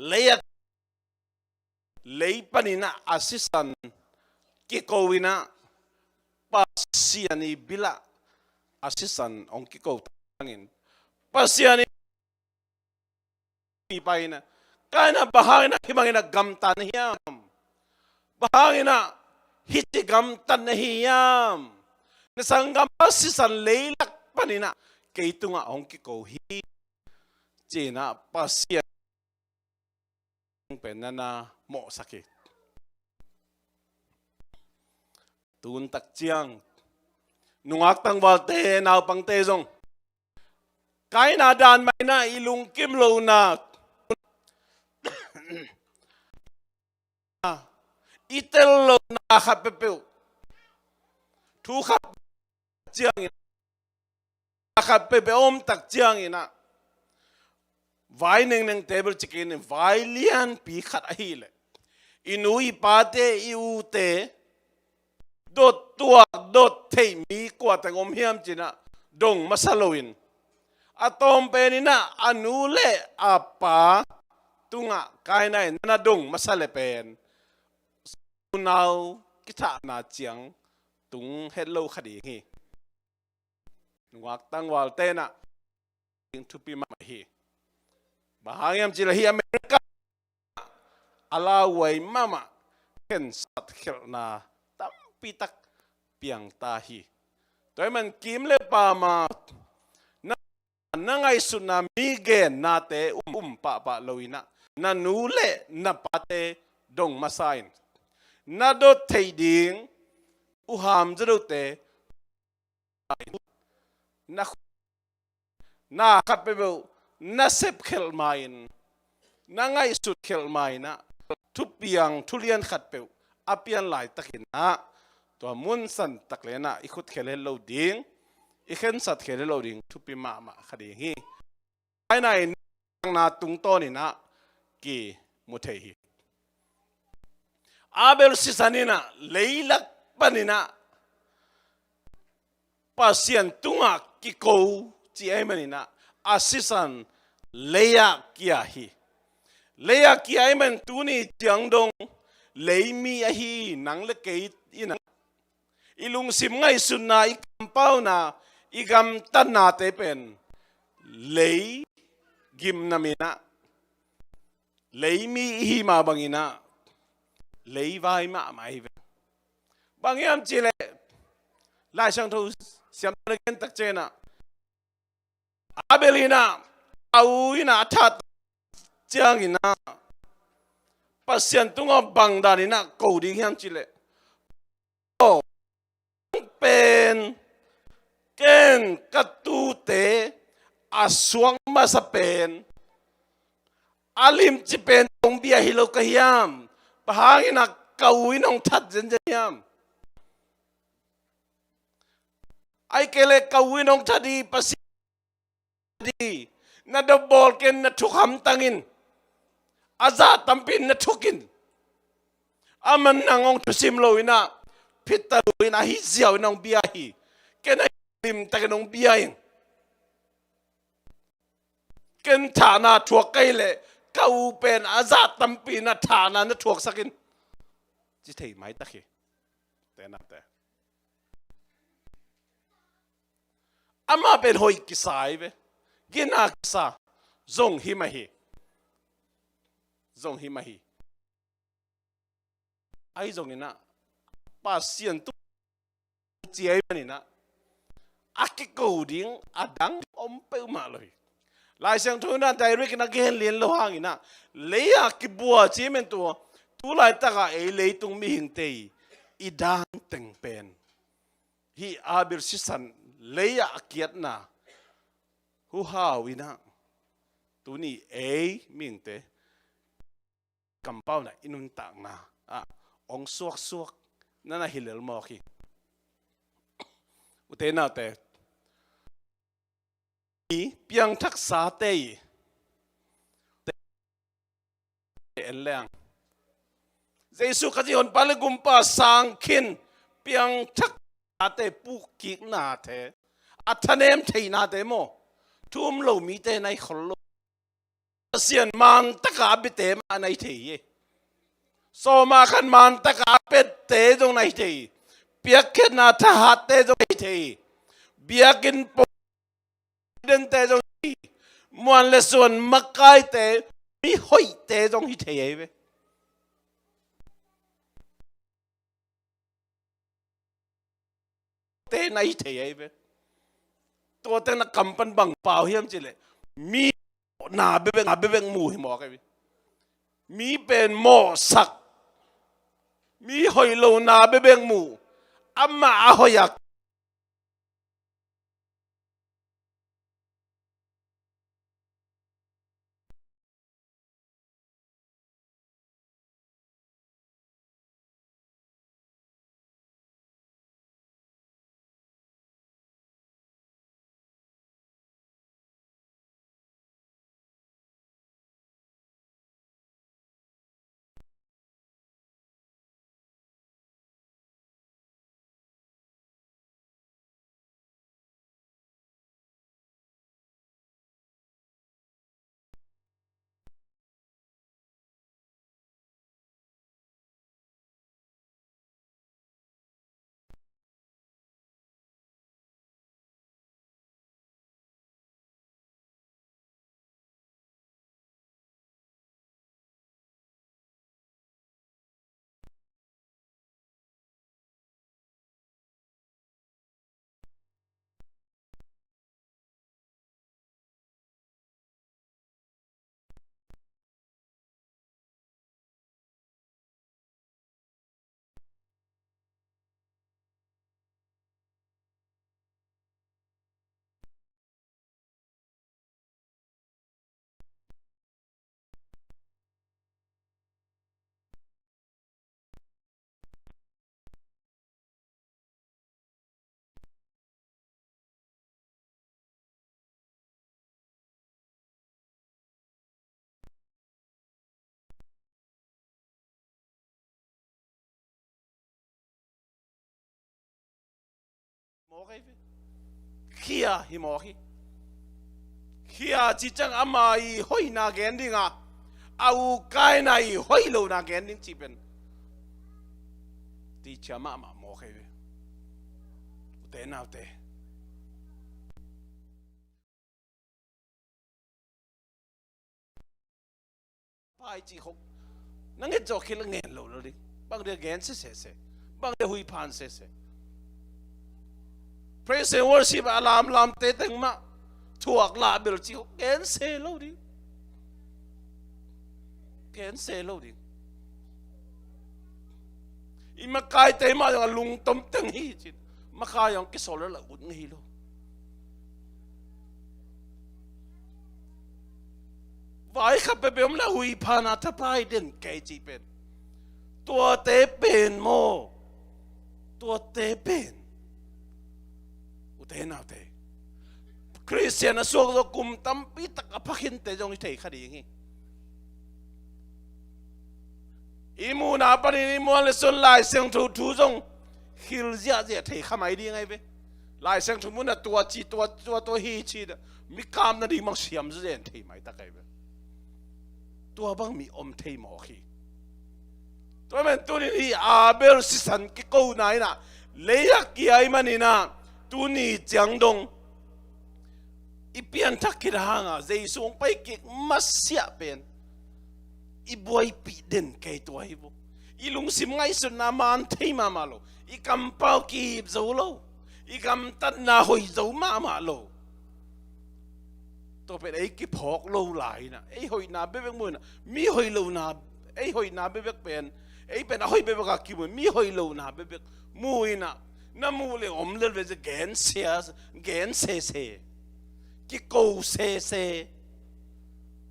lei a, lei panin ah a sisan kiko in ah, Pasian i bil ah a sisan hong kiko tak ciangin, Pasian i pipa in ah, Kain ah, bang hangin ah hih bangin ah gamta na hiam? Bang hangin ah hih ci gamta na hiam? Na sanggampa sisan leilak panin ah kei tungah hong kiko hi, ci-in ah Pasian pen na na mawhsak hi. Tun tak ciang nungak tangvalte, naupangte zong Kain a dan mah in ah i lungkim lohna, i tel lohna khat peuhpeuh, thu khat ciangin, a khat peuhpeuh a om tak ciangin ah, vai nengneng table cikin vai lianpi khat ahih leh i nu i pate, i ute dot tuak, dot theih mi kua teng om hiam ci-in ah dong masa loin, a tawm pen in ah a nu le a pa tungah Kain in na na dong masa le pen unau kithahna ciang tung het lo kha ding hi. Nungak tangvalte in ah ding thupi mahmah hi. Bang hang hiam cih leh hih America a lauhuai mahmah khensat khelhna tampi tak piang ta hi. Tua ahih man kim le pam a na, na ngaihsutna mi gennate um, um pahpah lo in ah, na nu le na pate dong masa in, na dot theih ding uham zadote, na, na khat peuhpeuh na sep khelh ma-in, na ngaihsut khelh ma-in ah, thupiang, thulian khat peuh a pian laitakin ah, tua mun san tak lian ah i khut khel het lo ding, i khensat khel het lo ding thupi mahmah kha ding hi. Kain in na tungtawn in ah kimu thei hi. Abel sisan in ah leilak panin ah Pasian tungah kiko cih ahih manin ah, a sisan lei-ah kia hi. Lei-ah kia ahih man tuni ciang dong leimi ahi nang le kei in ah, i lungsim ngaihsutna, i kampauna, i gamtatnate pen lei gimnam in ah, leimi i hi mah bangin ah leivai mahmah hi ve. Bang hiam cih leh Lai Siangtho siamte na gen tak ciangin ah, Abel in ah, a u in ah a that ciangin ah, Pasian tungah bang danin ah ko ding hiam cih leh, "Aw, pen ken ka tute a suak masa pen, a limci pen hong bia hi lo ka hiam? Bang hangin ah ka u in hong that zenzen hiam? Ahih kei leh ka u in hong that hi, Pasian hi. Na dotbawl ken, na thuk hamtang in, a zah tampi in na thuk in. Aman nang hong thusim lo in ah, phit ta lo in, ahi ziau in hong bia hi. Ken a limtakin hong bia ing. Ken thahna thuak ka hih leh ka u pen a zah tampi in ah thahna na thuaksak in," ci thei maitak hi. Tenate, amah pen hoih kisa hi ve. Gina kisa. Zong hi mah hi. Zong hi mah hi. Ahi zongin ah, Pasian tung ci ahih manin ah, a kiko ding a dang om peuhmah lo hi. Lai Siangtho in ah direct in a gen lian lo hangin ah, lei-ah kibua ci men tua, tu laitak a ei leitung mihingte i dan teng pen hih Abel sisan lei-ah a kiatna huhau in ah, tuni ei mihingte kampauna, i nuntakna ah hong suaksuak na na hi lel mawk hi. Ute naute, i piangthaksate i en leng, Jesu Khazih Honpa le Gumpa sang khin, piangthak ate pukkiknate, a thanem theihnate maw, thu um lo mite na hi khol lo. Pasian mangtaka a biate mah na hi thei hi. Sawma khan mangtaka a pette zong na hi thei hi. Piakkhiatna thahatte zong na hi thei hi. Biakinn pawh dente zong hi, muan le suan makaite, mi hoihte zong hi thei ahi ve. Te na hi thei ahi ve. Tuate na kam pan bang pau hiam cih leh, mi na bebek, na bebek mu hi mawk ahi ve. Mi pen mawhsak, mi hoih lo na bebek mu, amah a hoih a Mawk ahi ve. Khia hi mawk hi. Khia ci ciang ama i hoihna gen ding a, a u Kaina i hoih lohna gen ding cih pen ticia mahmah mawk ahi ve. Ute naute, pai cih khok na nget zawh khil a ngen lo lo ding. Bang dia gen sesese, bang dia huiphan sese. Praise and worship a lamlamte teng mah thuak lah bel cih khok gen se lo ding. Gen se lo ding. I makaite mah zong a lungtom teng hi cin, makai zong kisol la ut ngei lo. Vai khat peuhpeuh om la huiphan a thapai den kei cih pen, tuate pen maw? Tuate pen, ute naute, Khristian a suak zawh kum tampi tak a pha khinte zong hi thei kha ding hi. I muhna panin i muan le suan Lai Siangtho thu zong khil ziahziah thei kha mai ding ahi ve. Lai Siangtho munah tua ci, tua, tua, tua hi ci, mi kap nading bang siam zazen thei mai tak ahi ve. Tua bang mi om thei mawk hi. Tua men tunin hi Abel sisan kikona inah, lei a kia i maninah, tuni ciang dong i pianthak khit hanga Jesu hong pai kik masiah pen i buaipih den kei tua hi vo. I lungsim ngaihsutna man thei mahmah lo, i kampau kihip zo lo, i gamtatna hoih zo mahmah lo. Tua pen ei kiphawk lo lai inah, ei hoihna bekbek mu inah, mi hoih lohna, ei hoihna bekbek pen, ei pen a hoih bekbek a kimu, mi hoih lohna bekbek mu inah, na muh le om lel ve, gen sia, gen sese, kiko sese.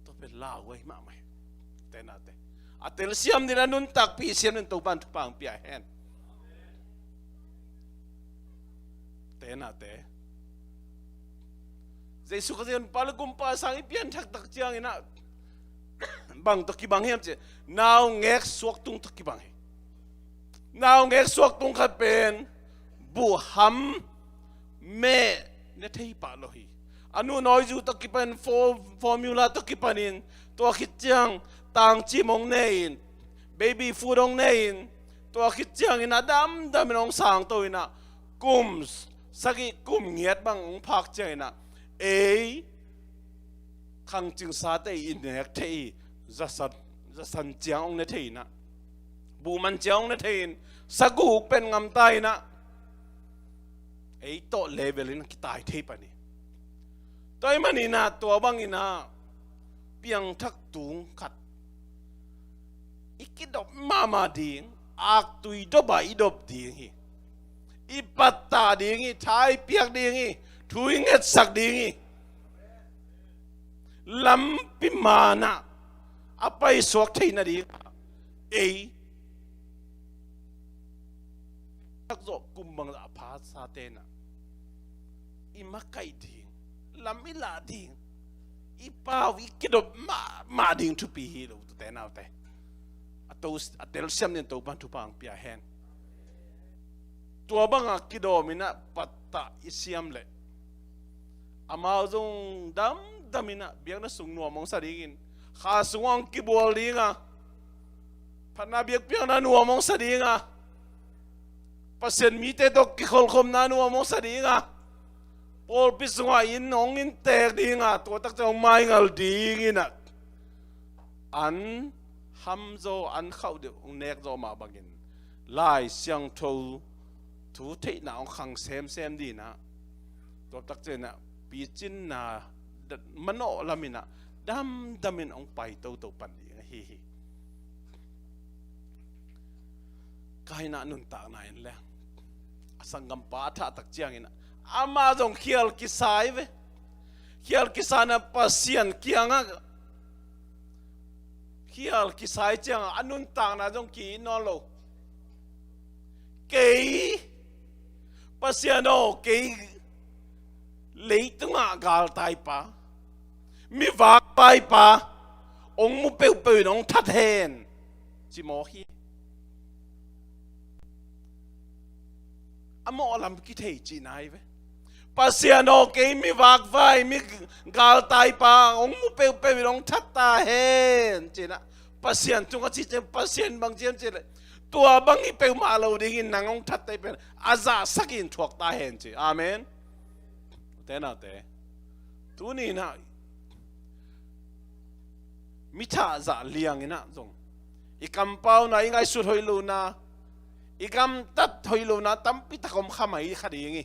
Tua pen lau ahi mahmah hi. Tenate, a telsiam ding a nuntakpih siam ding Topan thupha hong pia hen. Tenate, Jesu Khazih in pa le kumpa sang i pianthak tak cianginah bang tawh kibang hiam cih, naungek suaktung tawh kibang hi. Naungek suaktung khat pen puham meh ne thei pah lo hi. A nu nawizu tawh kipan, fo-, formula tawh kipanin tua khit ciang tangcim hong ne in, baby food hong ne in, tua khit ciangin a damdamin hong sangto in ah, kum sagih kum ngiat bang hong phak ciangin ah, ei khangcingsate i nek thei hi. Zasan, zasan ciang hong ne thei in ah, buhman ciang hong ne thei in, saguk pen ngamta in ah, ei tawh level in kitai thei pan hi. Tua ahih manin ah tua bangin ah piangthak tung khat i kidop mahmah ding, aktui dop a i dop ding hi. I pattah ding hi, tha i piak ding hi, thu i ngetsak ding hi. Lampi man ah a paisuak theih nading ei takzawh kum bangzah a phasate in ah i makaih ding, lam i lah ding, i pau i kidop mahmah ding thupi hi lo, ute naute. A to, a telsiam dingin Topan thupha hong pia hen. Tua banga kidawm in ah pattah i siam leh amau zong damdam in ah biakna sung nuam hong sa dingin, kha sungah hong kibual ding a, phatna biakpiakna nuam hong sa ding a, Pasian mite tawh kikholhkhopna nuam hong sa ding a, pawlpi sungah inn hong inntek ding a, tua tak ciang hong maingal ding in ah, an hamzaw, an khauh deuh hong nek zawh mah bangin Lai Siangtho thu theihna hong khang semsem ding in ah, tua tak ciangin ah picinna manawh lam in ah damdamin hong pai toto pan ding ahi hi. Kaina nuntakna in le a sanggampa a thah tak ciangin ah amah zong khial kisai ve. Khial kisai in ah Pasian kiangah khial kisai ciangah a nuntakna zong ki-it nawn lo. Kei, Pasian aw, kei leitungah galtaipa, mi vakvaipa hong mu peuhpeuh in hong that hen, ci mawk hi. A mawh lam kithei cihna hi ve. Pasian aw, kei mi vakvai, mi galtaipa hong mu peuhpeuh in hong that ta hen, ci in ah Pasian tungah ci ciang, Pasian bang ci hiam cih leh, tua bang hi peuhmah lo dingin nang hong that ta hi pen a zahsak in thuak ta hen, ci. Amen. Ute naute, tuni in ah mi thah zah liang in ah zong i kampauna, i ngaihsut hoih lohna, i gamtat hoih lohna tampi tak om kha mai kha ding hi.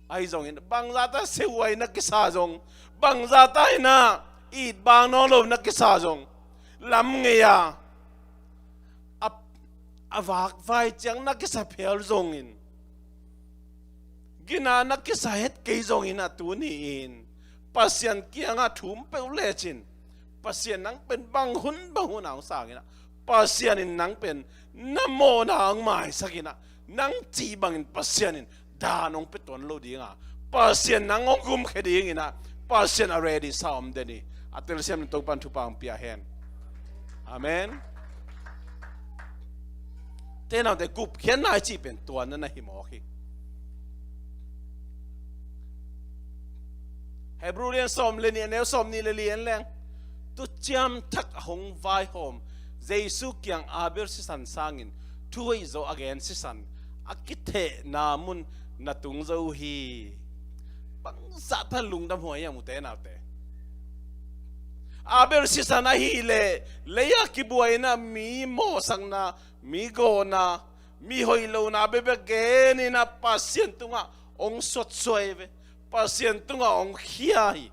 Ahi zongin bangzah ta seuhuai na kisa zong, bangzah ta in ah it bang nawn lo na kisa zong, lam ngei a, a, a vakvai ciang na kisa phial zongin, gina na kisa het kei zongin ah tuni in Pasian kiangah thum peuh lecin, Pasian nang pen bang hun bang hun a hong sang in ah, Pasian in nang pen na mawhna hong maisak in ah, nang cih bangin Pasian in dan hong pia tuan lo ding a, Pasian nang hong gumkhia ding in ah Pasian a ready sa om den hi. A telsiam in Topan thupha hong pia hen. Amen. Ute naute, gupkhiatna i cih pen tua na na hi mawk hi. Hebru lian sawm le nih, a neu sawm nih le li en leng, tuciam thak a hong vaihawm Jesu kiang Abel sisan sangin thuhoih zaw a gen sisan a kithehna mun na tung zo hi. Bangzah ta lungdam huai hiam, ute naute. Abel sisan ahih leh lei-ah kibuai in ah mi mawhsakna, mi gawhna, mi hoih lohna bekbek gen in ah Pasian tungah hong suatsuai ve. Pasian tungah hong khia hi.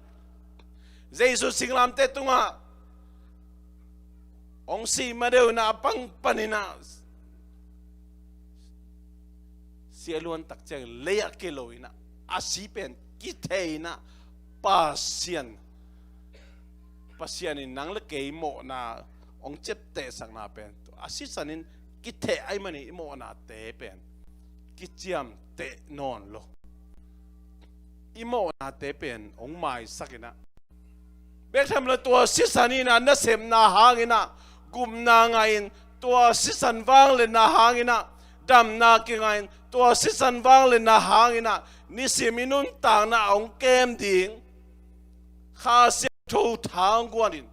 Jesu singlamteh tungah hong sih ma deuh in ah a pang pan in ah si a luan tak ciang lei-ah kei lo in ah a si pen kithei in ah Pasian, Pasian in nang le kei mawhna hong ciaptehsakna pen a sisan in kitheh ahih manin i mawhnate pen kiciamteh nawn lo. I mawhnate pen hong maisak in ah, bek tham lo tua sisan in ah nasepna hangin ah gupna ngah in, tua sisan vangliatna hangin ah damna kingah in, tua sisan vangliatna hangin ah nisim i nuntakna a hong kem ding. Kha Siangtho tha hong guan in,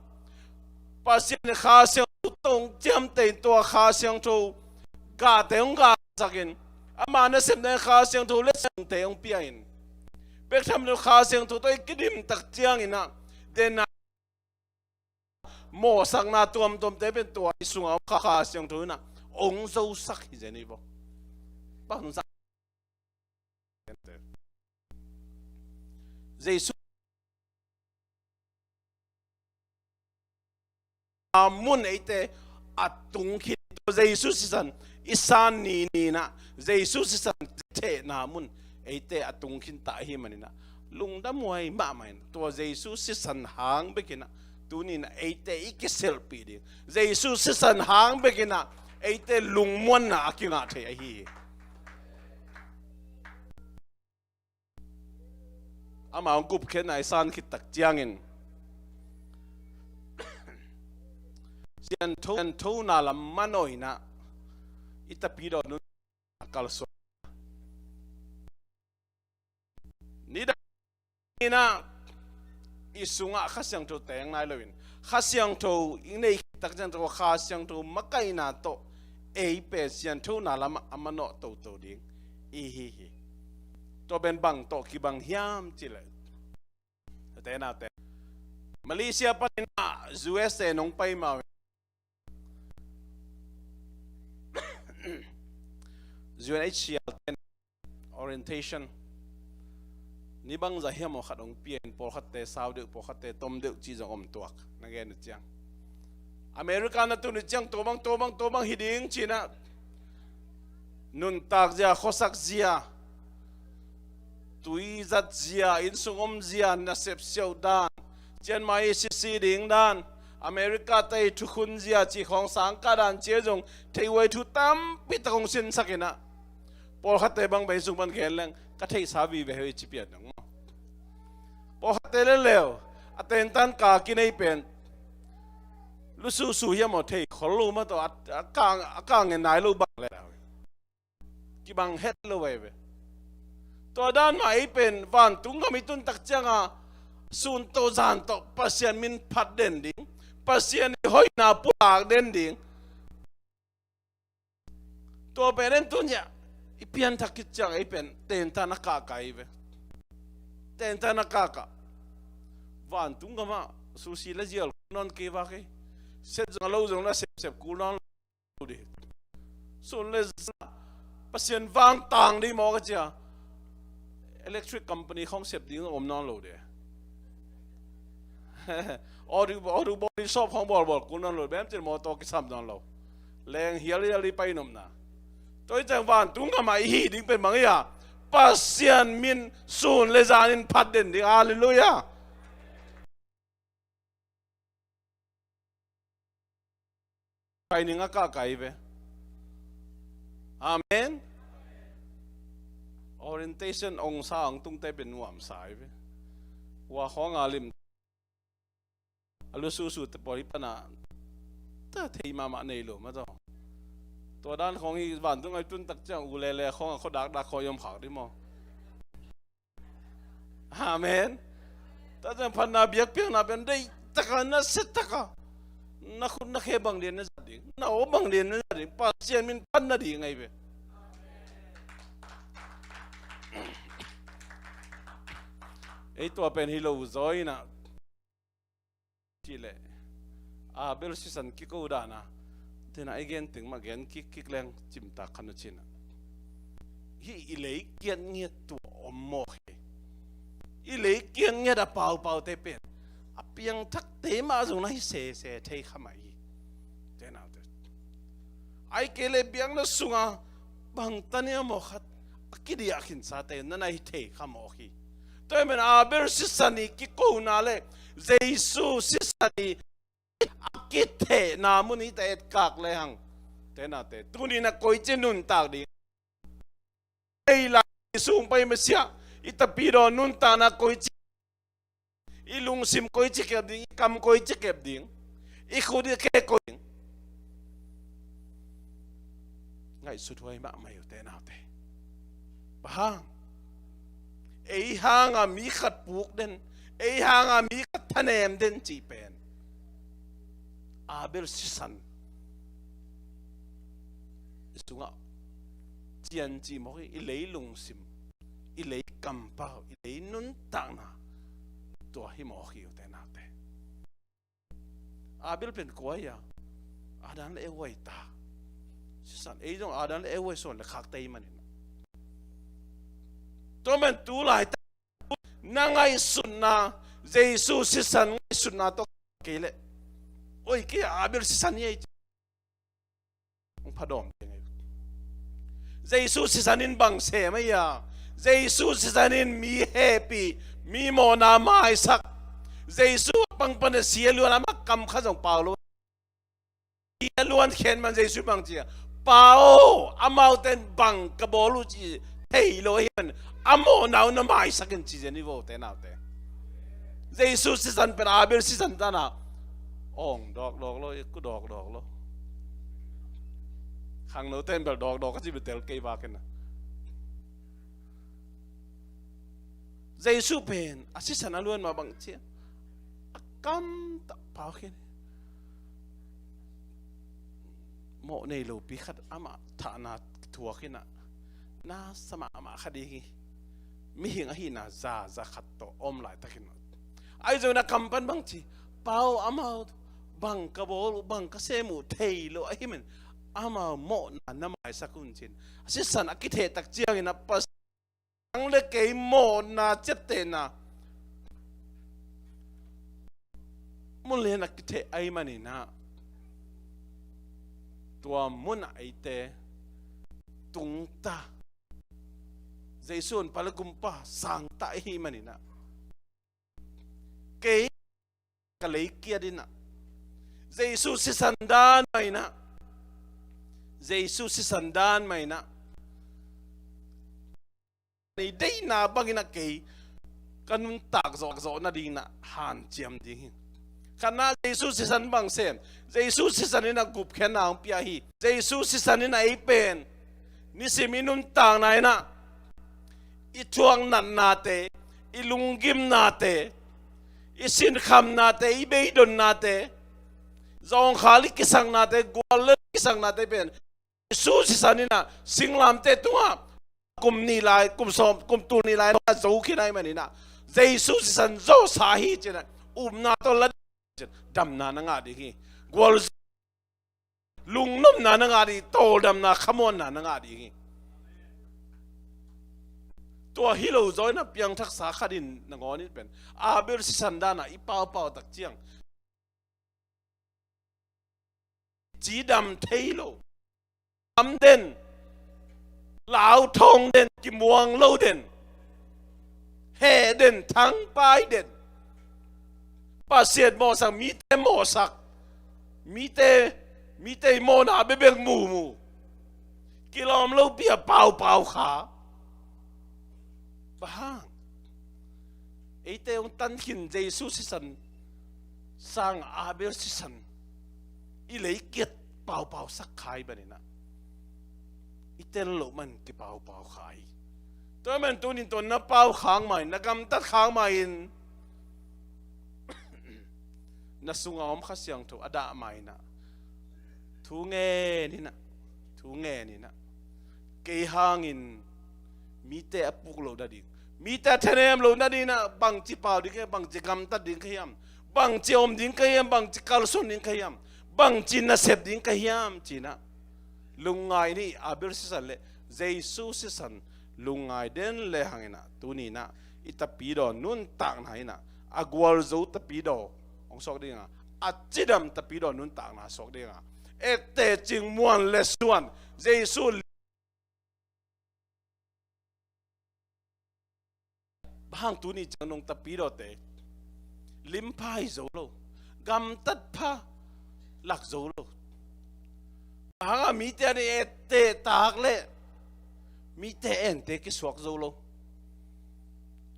Pasian in Kha Siangtho tawh hong ciamteh in, tua Kha Siangtho gahte hong gahsak in, ama nasepna in Kha Siangtho letsongte hong pia in, bek tham lo, Kha Siangtho tawh i kidim tak ciangin ah, den a mawhsakna tuamtuamte pen tua i sungah Kha, Kha Siangtho in ah hong zosak hi zen hi vo. Bang hong zak? Jesu a mun eite a tung khin, tua Jesu sisan i san ni ni in ah, Jesu sisan thehna mun eite a tung khin ta ahih manin ah, lungdam huai mahmah in, tua Jesu sisan hang bekin ah tuni in ah eite i kiselhpih ding, Jesu sisan hang bekin ah eite lungmuanna a kingah thei ahi hi. Amau gupkhiatna i san khit tak ciangin, siangtho, siangthona lam manawh in ah i tapidaw nuntakna kalsuan. Nidang in ah i sungah Kha Siangtho teng nai loin, Kha Siangtho i neih khit tak ciang, tua Kha Siangtho makaihna tawh ei pen siangthona lamah a manawh toto ding i hi hi. Tua pen bang tawh kibang hiam cih leh, tate naute, Malaysia panin ah U S te nong pai mah uh in, U N H C R ten orientation ni bangzah hiam aw khat hong pia in, pawlkhatte sau deuh, pawlkhatte tom deuh cih zong om tuak, na gen uh ciang. America na tun uh ciang tua bang, tua bang, tua bang hi ding ci-in ah, nuntak zia, khuasak zia, tui zat zia, innsung om zia, nasep siauh dan, cianmai sisi ding dan, America te thukhun zia cih khawng, sangkah dan cih zong theihuai thu tampi tak hong sinsak in ah, pawlkhatte bang beh sung pan gen leng ka theihsa vive hi ci pian dong maw. Pawlkhatte leleu a tentan ka kinei pen lususu hiam aw, thei khol lo mah tawh, a, a kang, a kang ngen nai lo bang leleu. Kibang het lo veve. Tua dan mah ei pen vantung gam i tun tak ciangin sun tawh zan tawh Pasian min phat den ding, Pasian i hoihna pulak den ding. Tua pen en tun hiah i pianthak khit ciang ei pen tentan a kahkah hi ve. Tentan a kahkah. Vantung gamah susi le zial kul nawn kei vak hi. Set zong a lo zong la sepsep kul nawn lo ding. Sun le zan Pasian vangtang ding maw ka cia. Electric company khong sep ding om nawn lo de. Auto, auto body shop khong bawlbawl kul nawn lo, bem cin mawtaw kisam nawn lo. Leng hial hial i pai nopna. Tua hi ciang vantung gamah i hih ding pen bang hi a, Pasian min sun le zanin phat den ding. Halleluiah. Pai ning a kahkah hi ve. Amen. Orientation ong sa ong tungte pen nuamsa hi ve. Hua khawng a lim a lususu te pawl hi pana ta thei mahmah nei lo mah tawh. Tua dan khawng hi vantung a i tun tak ciang u lele khawng a khuadakdak khawng i om khak dih maw? Amen. Tua ciang phatna biakpiakna pen deih taka, nasia taka, na khut na khe bang lian na zat ding, na aw bang lian na zat ding, Pasian min phat nading ahi ve. Ei tua pen hi lo zaw in ah, cih leh Abel sisan kiko dan a, tena i gen teng mah gen kikkik leng cimtak khan uh cin ah, hih i lei kiat ngiat tua om mawk hi. I lei kiat ngiat a paupaute pen a piangthakte mah zong na hi sese thei kha mah hi. Tena te, ai kei le biakna sunga bangtan i a mawk khat a kidiah khinsate na na hi thei kha mawk hi. Tua hi men Abel sisan i kikona le Jesu sisan i a kithehna mun i ta etkak le hang. Tena te, tuni na koici nuntak ding? Ei lai i sung pai masiah i tapidaw nuntakna koici, i lungsim koici kep ding, i kam koici kep ding, i khut i khe koi ding? ngaihsut huai mahmah hi uh te naute. Bang hang? Ei hanga mi khat puk den, ei hanga mi khat thanem den cih pen Abel sisan i sungah cian cih mawk hi. I lei lungsim, i lei kampau, i lei nuntakna, tua hi mawk hi uh te naute. Abel pen kua hi a? Adam le Eva i ta. Sisan, ei zong Adam le Eva i suan le khakte i manin. Tua man tu laitak na ngaihsutna, Jesu sisan ngaihsutna tawh kei leh, oi, kei a Abel sisan hi ei ci. Hong phadawm ding ei. Jesu sisan in bang sem ei a? Jesu sisan in mi hehpih, mi mawhna maisak. Jesu a pangpan a si a luan, amah kam khat zong pau lo. Si a luan khen man Jesu bang ci a? Pa aw, amaute in bang ka bawl uh ci thei lo ahih man a mawhna uh na maisak in ci zen hi vo te naute. Jesu sisan pen Abel sisan tana ong dawkdawk lo, i ku dawkdawk lo. Khangnote in bel dawkdawk ka ci bel tel kei vak in a. Jesu pen a sisan a luan mah bang ci a? A kamtah pau khin. Mawh nei lopi khat amah thahna thuak in a, na sa mahmah kha ding hi. Mihing ahihna za, za khat tawh om laitakin a, ahi zongin a kam pan bang ci? Pa aw, amau bang ka bawl uh, bang ka sem uh thei lo ahih man amau mawhna na maisak un ci-in a sisan a kitheh tak ciangin a Pasian le kei mawhna ciaptehna mun lian a kitheh ahih manin a, tua mun ah eite tungta, Jesu honpa le gumpa sangta ahih manin a, kei ka lei kiat in a, Jesu sisan dan mah in a, Jesu sisan dan mah in a, i deihna bangin a kei ka nuntak zawhzawh nadingin a hanciam ding hi. Khatna, Jesu sisan bang sem? Jesu sisan in a gupkhiatna hong pia hi. Jesu sisan in a ei pen nisim i nuntakna in a, i thuak natnate, i lunggimnate, i sinkhamnate, i beidonnate, zawngkhal i kisaknate, gual le kisaknate pen Jesu sisan in a singlamteh tungah kum nih lai, kum sawm, kum tul nih lai a zo khin ahih manin a, Jesu sisan zawhsa hi ci-in a, upna tawh la ding hi ci-in damna na ngah ding hi. Gualzo, lungnopna na ngah ding hi, tawldamna, khamuanna na ngah ding hi. Tua hi lo zaw in a, piangthaksa khat in nangawn in pen Abel sisan dan a i paupau tak ciang cidam thei lo, lam den, lauthawng den, kimuang lo den, heh den, thangpai den, Pasian mawhsak, mite mawhsak, mite, mite i mawhna bekbek mumu, kilawm lopi a paupau kha. Bang hang? Eite hong tan khin Jesu sisan sang Abel sisan i lei kiat paupausak kha ahih manin a, i tel loh man kipaupau kha hi. Tua ahih man tunin tua na pau khak ma-in, na gamtat khak ma-in, na sunga om Kha Siangtho a dah ma-in a, thu ngen in a, thu ngen in a, kei hangin mite a puk loh nading, mite a thanem loh nading in a, bangci pau ding ka hiam, bangci gamtat ding ka hiam, bangci om ding ka hiam, bangci kalsuan ding ka hiam, bangci nasep ding ka hiam ci-in a, lungngai ni. Abel sisan le Jesu sisan lungngai den le hang in a, tuni in a, i Tapidaw nuntakna in a, a gualzo Tapidaw hong suak ding a, a cidam Tapidaw nuntakna suak ding a, etteh, cingmuan le suan, Jesu. Bang hang tuni ciang nong Tapidawte limpha hi zo lo, gamtat pha lak zo lo. Bang hang a mite a etteh tak le mite ente kisuak zo lo.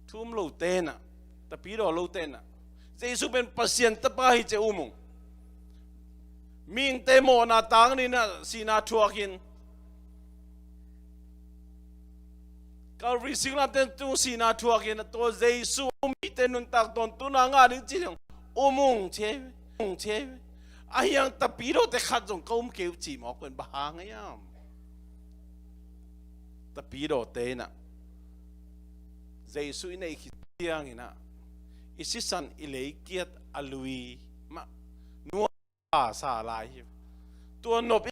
Thu um lote in a, Tapidaw lote in a, Jesu pen Pasian Tapa hi ci-a um ung. Mihingte mawhna tang ni in a, sihna thuak in, Calvary singlamteh tung sihna thuakin a tua Jesu a um mite nuntak tawntungna ngah ding ci ding. Um ung ci hi, um ung ci hi. Ahi hang tapidawte khat zong ka um kei uh ci mawk pen bang hang hiam? Tapidawte in ah Jesu i neih khit ciangin ah i sisan i leikiat a lui mah nuam sa lai hi. Tua nop i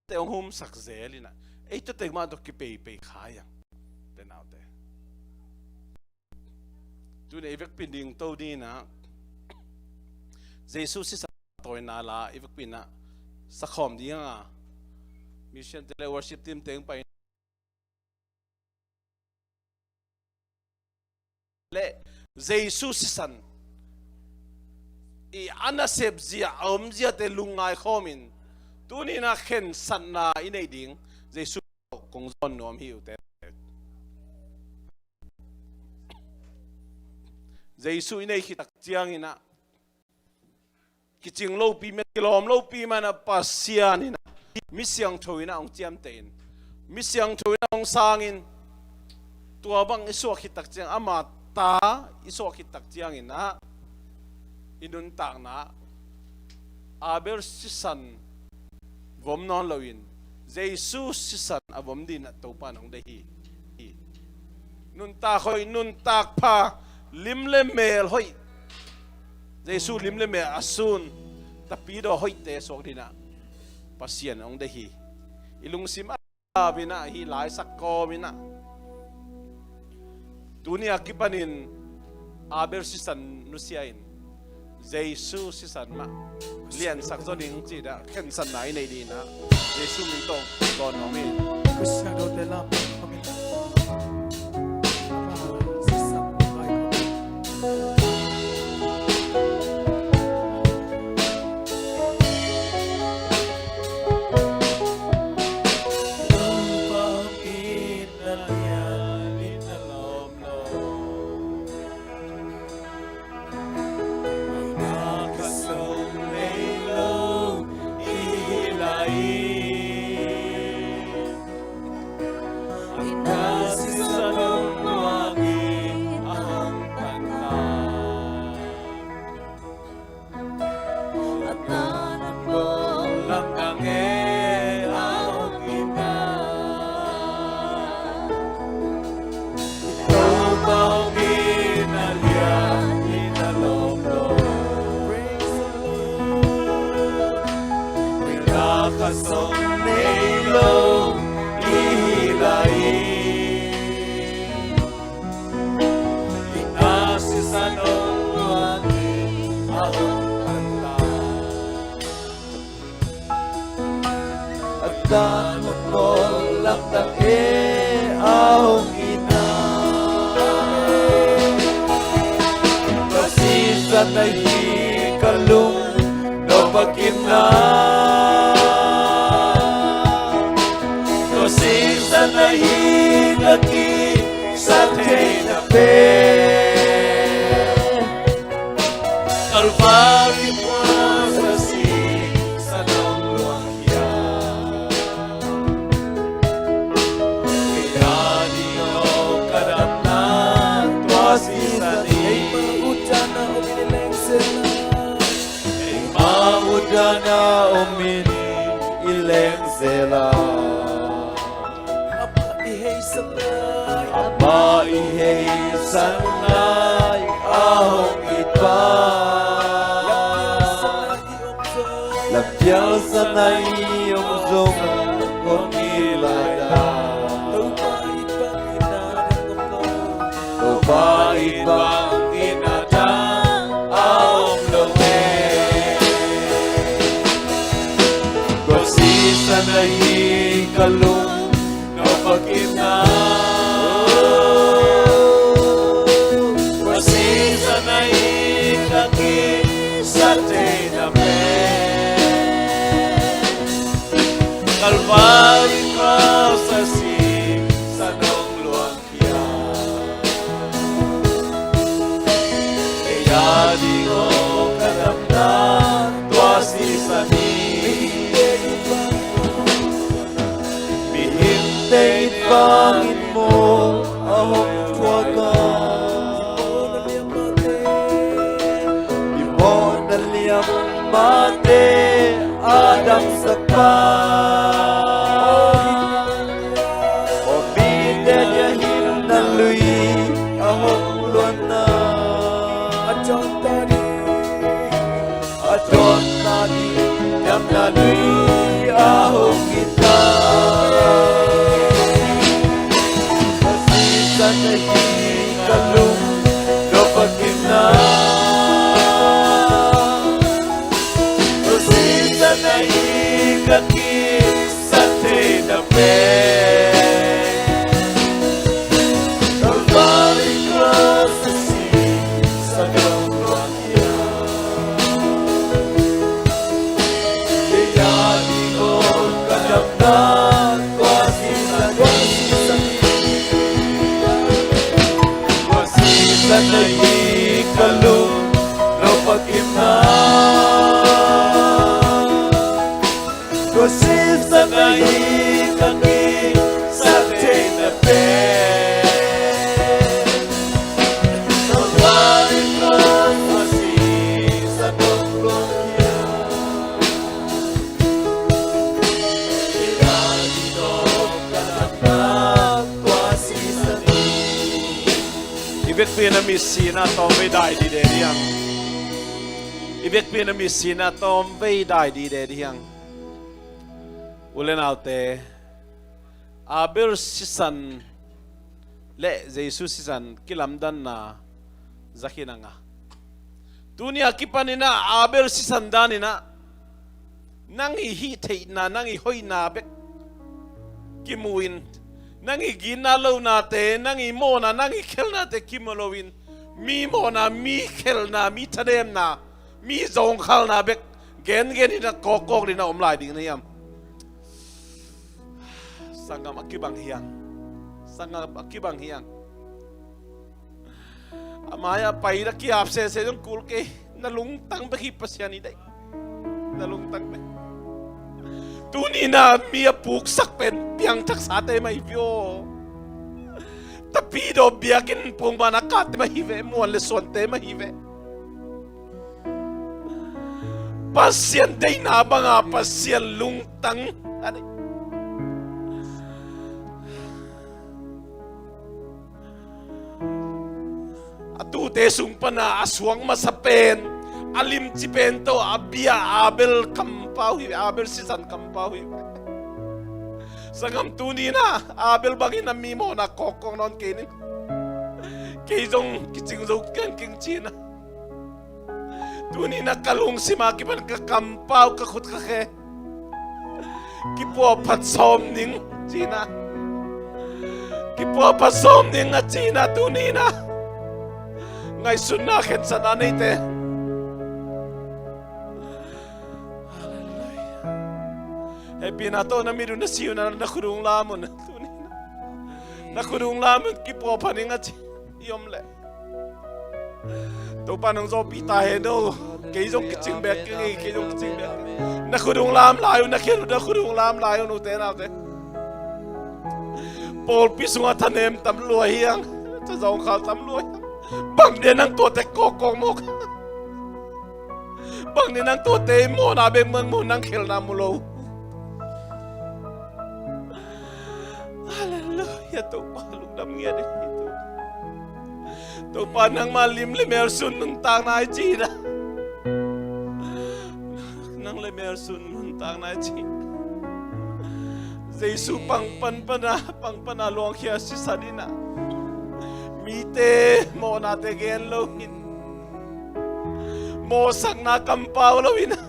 te hong humsak zel in ah ei tua tek mah tawh kipeipei kha hiang. Te naute, tuni i vekpi ding to ding in ah Jesu sisan tawina la i vekpi in ah sakhawm ding a, mission te le worship team teng pai le Jesu sisan i a nasep zia a om ziate lungngai khawmin tuni in ah khensatna i neih ding Jesu kong zawn nuam hi uh te. Jesu i neih khit tak ciangin ah kicing lopi mah, kilawm lopi mah in ah Pasian in ah mi siangtho in ah hong ciamteh in, mi siangtho in ah hong sangin, tua bang i suah khit tak ciang, ama ta i suah khit tak ciangin ah i nuntakna Abel sisan vom nawn loin Jesu sisan a vom ding in ah Topa in hong deih hi. Nuntak hoih, nuntak pha, lim le mel hoih, Jesu lim le mel a sun tapidaw hoihte suak ding in ah Pasian hong deih hi. I lungsim a in ah hih laisak kawm in ah tuni a kipanin Abel sisan nusia in Jesu sisan mah liansak zaw ding cih dah khensatna i neih ding in ah Jesu min tawh kong zawn nuam hi. A dan a pawl lamdang e a hong ina. Tua sisan ahi ka lung nop a kimna. Tua sisan ahi ka kisat theihna pen. Kalvari cross a si sanong luang khia. Kei a ding aw ka damna tua sisan hi. Eima utdan a om in i leng zel a. Eima utdan a om in i leng zel a. Amah i heisan lai, amah i heisan lai a hong it pa. Lampial sanai i om zong kong it lai dan. Topa it bang in a dang a om lo e. Tua sisan ahi ka lung nop a kimna. Tua sisan ahi ka kisat theihna pen. Kalvari cross a si sanong luang khia. Kei a ding aw ka damna tua sisan hi. Mihingte in bangin maw a hong thuak a, i mawhna liammate a damsak pa, aw mite dia hinna lui a hong luanna, a dawnna ding, a dawnna ding damna lui a hong hi ta. Pasisan na hi ka lung, ka pakinna. Pasisan na hi ka kisa theihna pen. Calvary cross a si sa dong luang hia. Kei a ding aw ka damna tua sisan, tua sisan, tua sisan na hi ka lung, no pakimna. Tua sisan na hi ka kisa theihna pen. Calvary cross a sisan dong luang hia. I vekpi in a mi sihna tawm vei dai dide ding hang. I vekpi in a mi sihna tawm vei dai dide ding hang. U le naute, Abel sisan le Jesu sisan kilamdanna za khin a nga. Tuni a kipanin ah Abel sisan danin ah nang i hih theihna, nang i hoihna bek kimu in, nang i ginna lonate, nang i mawhna, nang i khelhnate kimu loin, mi mawhna, mi khelhna, mi thanemna, mi zawngkhalna bek gengen in a kawkkawk in a om lai ding na hiam? Sanggam, a kibang hi hang. Sanggam, a kibang hi hang. A mai-ah pai na ki-ap sese zong kul kei. Na lungtang bek hi Pasian i deih. Na lungtang bek. Tuni in a mi a puksak pen piangthaksate mah hi ve aw. Tapidaw biakinn pongmana kate mah hi ve, muan le suante mah hi ve. Pasian deihna banga Pasian lungtang a deih. A tute sung pana a suak masa pen, a limci pen tawh a bia Abel kampau hi, Abel sisan kampau hi. Sanggam, tuni in a Abel bangin a mi mawhna kawkkawk nawn kei ning. Kei zong kicing zo keng keng ci-in a. Tuni in a ka lungsim a kipan ka kampau, ka khut ka khe kipuahphat sawm ning ci-in a. Kipuahphat sawm ning a ci-in a tuni in a. Ngaihsutna khensatna neite. Hallelujah. Hehpihna tawh na mit un, na si un, na khut un lam un. Tuni in a. Na khut un lam un, kipuahphat ning a ci. I om leh. Topa nang zawhpih ta hen aw. Kei zong kicing bek keng, kei zong kicing bek keng. Na khut un lam lai un, na khut un, na khut un lam lai un, ute naute. Pawlpi sungah thanem tam lua hi hang. Thazawngkhal tam lua hi hang. Bang dia nang tuate kawkkawk mawk. Bang dia nang tuate mawhna bek mu, nang khelhna mu lo. Hallelujah, Topa lungdam ngiat hi. Topa nangmah lim le mel sun nuntakna i ci na. Nang le mel sun nuntakna i ci. Jesu pangpan pana, pangpana luangkhia sisan in a. Mite mawhnate gen lo in. Mawhsakna kampau lo in a.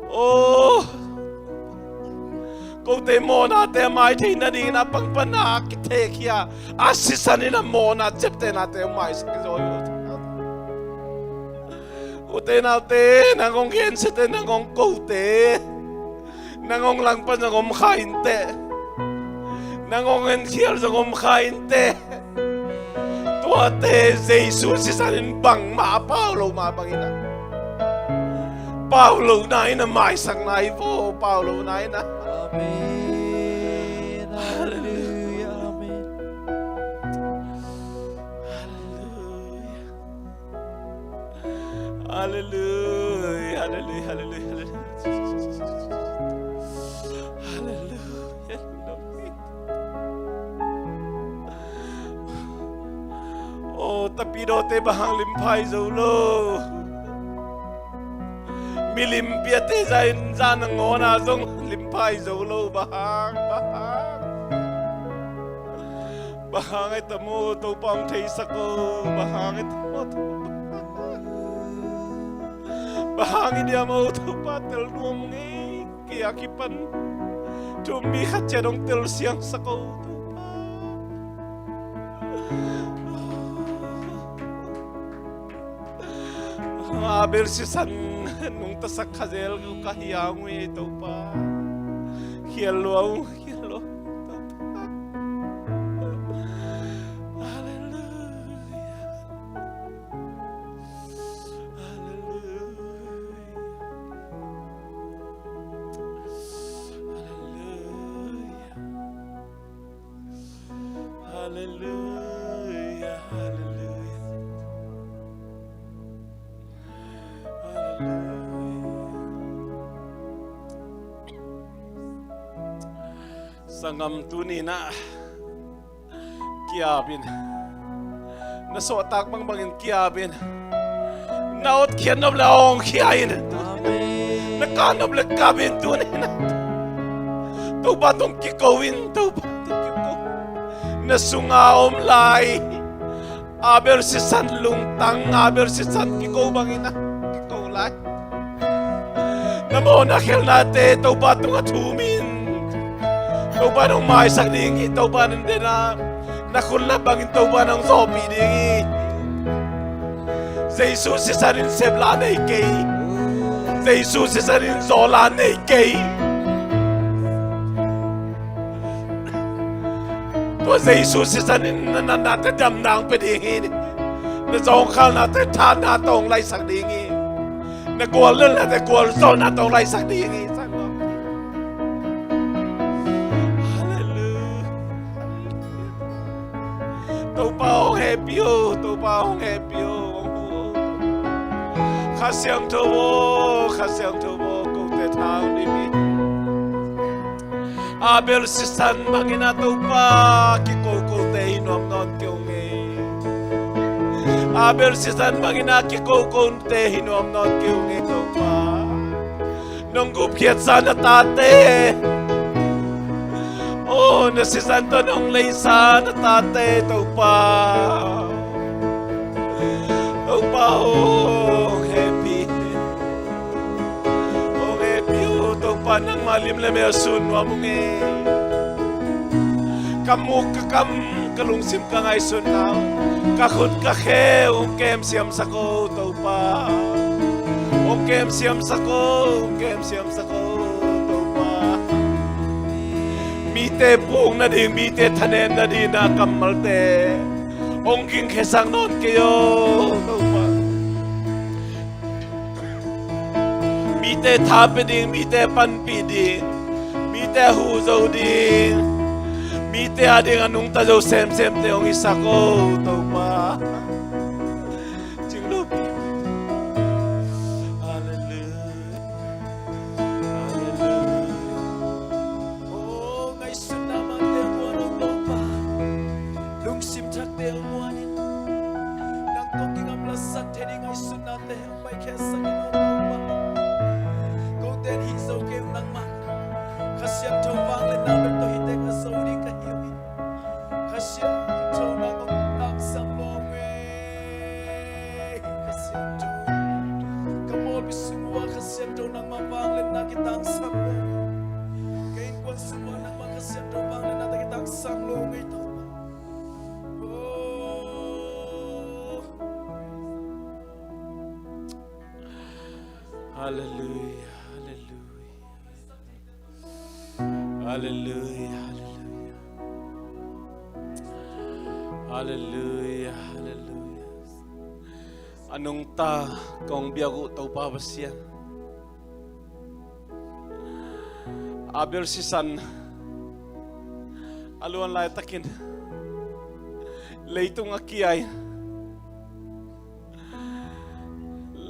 Aw, kote mawhnate a mai theihna dingin a pangpana a kithekhia a sisan in a mawhna ciaptehnate a maisak hi zaw hi. Ute naute, nang hong gensiate, nang hong kote, nang hong langpan zong om kha inteh. Nang hong enkhial zong om kha inteh. Tuate Jesu sisan in bangmah a pau lo mah bangin a, pau lohna in a maisakna hi vo, pau lohna in a. Amen. Halleluia, halleluia, halleluia, halleluia. Halleluia. Aw, tapidawte bang hang limphai zo lo? Milim piate zah in zah nangawn ah zong limphai zo lo. Bang hang, bang hang? Bang hang ei tam aw, Topa hong theisak o. Bang hang ei tam aw, Topa? Bang hang i diam aw, Topa? Tel nuam ngei. Kei a kipan thu-um mi khat ciat hong telsiangsak o, Topa. Abel sisan nungtasak kha zel ka hi a ngui, Topa. Khial lua ung, khial lua ung, Topa. Halleluia. Halleluia. Halleluia. Halleluia, halleluia. Halleluia. Sanggam, tuni-in ah kiap in. Na sawhtak bangbangin kiap in. Na otkhiat nop le awngkhia in. Na kap nop le kap in tuni-in ah. Topa tung kiko in, Topa tung kiko. Na sunga om lai Abel sisan lungtang, Abel sisan kiko bangin ah kiko lai. Na mawhna khelhnate Topa tungah thum in. Topa nong maisak ding hi, Topa nong den a, na khut lap bangin Topa nong zawhpih ding hi. Jesu sisan in sep la nei kei. Jesu sisan in zaw la nei kei. Tua Jesu sisan in na natnate damna hong pia ding hi. Na zawngkhalnate thahatna tawh hong laisak ding hi. Na guallelhnate gualzawhna tawh hong laisak ding hi. Halleluia. Topa hong hehpih o, Topa hong hehpih o, hong huh o. Kha Siangtho aw, Kha Siangtho aw, kote tha hong dim hi. Abel sisan bangin ah Topa kikokote hi nuam nawn kei ung ei. Abel sisan bangin ah kikokote hi nuam nawn kei ung ei, Topa. Nong gupkhiatsa na tate. Aw, na sisan tawh nong leisa na tate, Topa. Topa aw, hong hehpih. Hong hehpih o, Topa nangmah lim le mel sun nuam ung ei. Ka muk ka kam ka lungsim ka ngaihsutna, ka khut ka khe hong kemsiamsak o Topa. Hong kemsiamsak o, hong kemsiamsak o Topa. Mite puk nading, mite thanem nading na kammalte hong gingkhesak nawn kei o Topa. Mite tha pia ding, mite panpih ding, mite huh zo ding, mite a ding a nungta zo semsemte hong hisak o Topa. Cing lo pi. Halleluia. Halleluia. O ngaihsutna mate hong muan o Topa. Lungsim thakte hong muan in. Nang tawh kingam lasak thei ding ngaihsutnate hong paikhia sak in aw Topa. Kote in hih zo kei ung nangmah. Kha Siangtho vangliatna bek tawh hih teng a zo ding ka hi uh hi. Kha Siangtho nang hong tangsam lawm ei. Kha Siangtho. Ka pawlpi sung uah Kha Siangtho nangmah vangliatna kitangsam lawm ei. Ka innkuan sung uah nangmah Kha Siangtho vangliatnate kitangsam lawm ei Topa. Oh. Halleluia, halleluia. Halleluia, halleluia. Halleluia, halleluia. A nungta kong biak uh Topa Pasian, Abel sisan a luan laitakin leitung a kia in,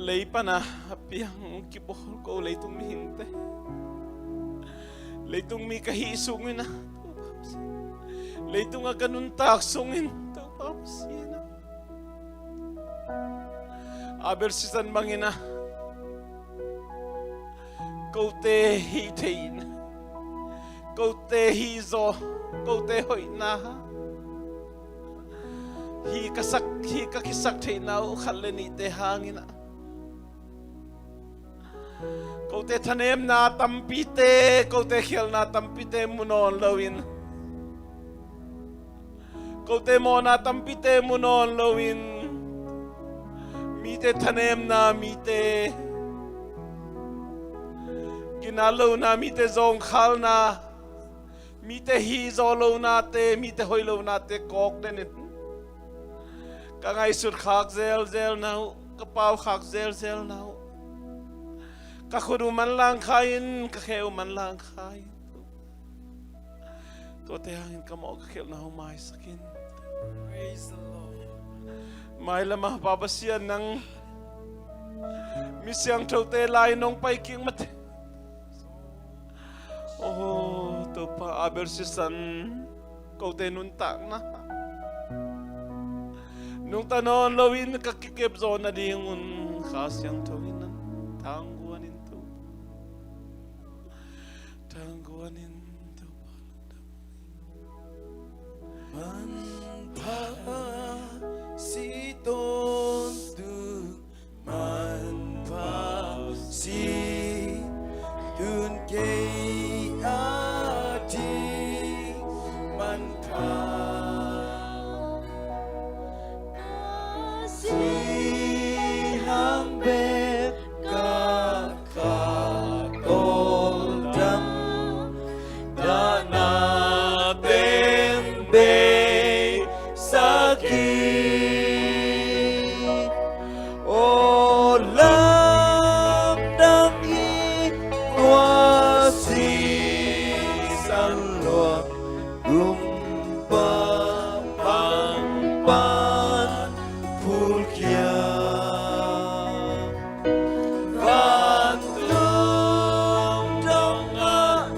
Lei pana a piang kibawl ko leitung mihingte. Leitung mi ka hih sungin ah, Topa Pasian, leitung a ka nuntak sungin, Topa Pasian ah, Abel sisan bangin ah, kote hih theihin, kote hih zaw, kote hoihna, hih ka sak, hih ka kisak theihna uh khat le nihte hangin ah, kote thanemna tampite, kote khialhna tampite mu nawn loin, kote mawhna tampite mu nawn loin, mite thanemna, mite kinat lohna, mite zawngkhalna, mite hih zaw lonate, mite hoih lonate kawk denin, ka ngaihsut khak zelzelna uh, ka pau khak zelzelna uh, ka khut uh manlang kha in, ka khe uh manlang kha in. Tuate hangin ka mawh ka khialhna uh maisak in. Praise the Lord. Mailama Pa Pasian, nang mi siangthote lai nong pai kik mate. Oh Topa, Abel sisan, kote nuntakna nungta nawn loin ka kikep zawh nadingun Kha Siangtho in nang thangguan in, Topa. Thangguan in, Topa. Manpha si tawntung, manpha si tun kei a ding, manpha si hang bek ka ka tawldam, dahna teng beisak hi. Aw lamdang hi tua sisan luang, gumpa pangpan phulkhia. Vantung dongah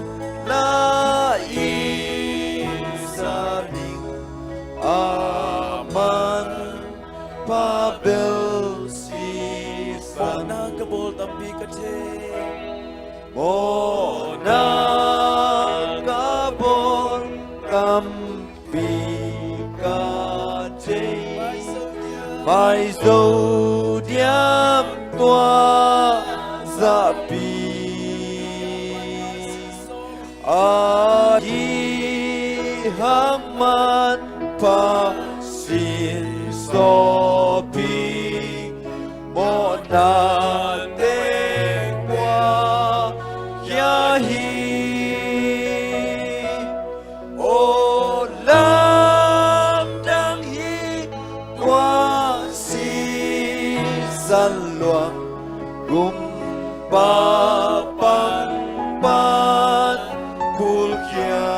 la in sa ding, a manpha bel sisan. Mawhna ka bawl tampi ka thei. Mawhna ka bawl tampi ka thei. Mai zo diam tua zahpi, ahi hang manpha sin sawpi, mawhna teng pua khia hi. Aw lamdang hi tua sisan luang, gumpa pangpan phulkhia.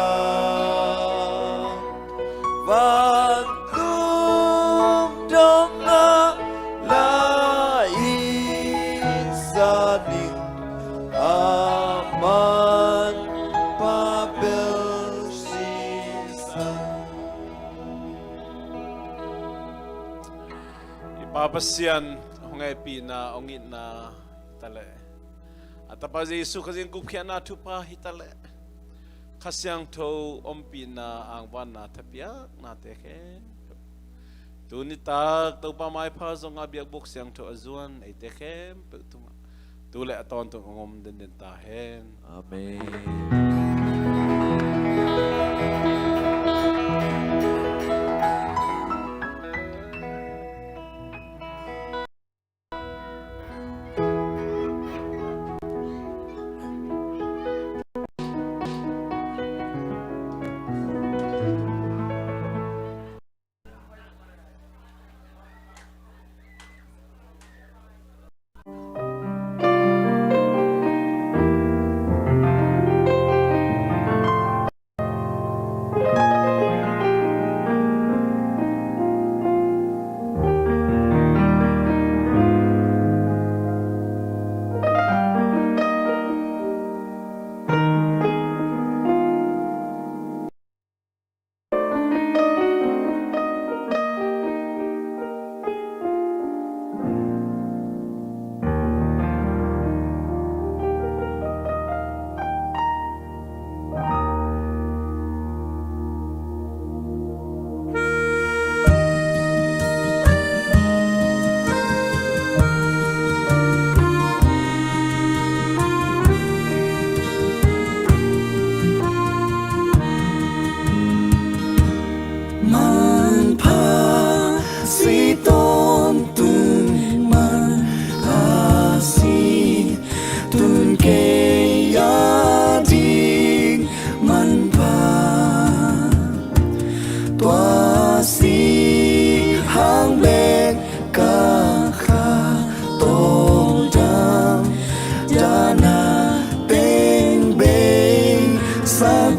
Vantung dongah la in sa ding, a manpha bel sisan. I Pa Pasian hong hehpihna, hong itna hi taleh, a Tapa Jesu Khazih gupkhiatna thupha hi taleh, Kha Siangtho ompihna, angvanna, thapiaknate khempeuh, tuni tak Topa maipha zongah biakbuk siangtho a zuan eite khempeuh tungah tu le a tawntung hong om denden ta hen. Amen.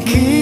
Khi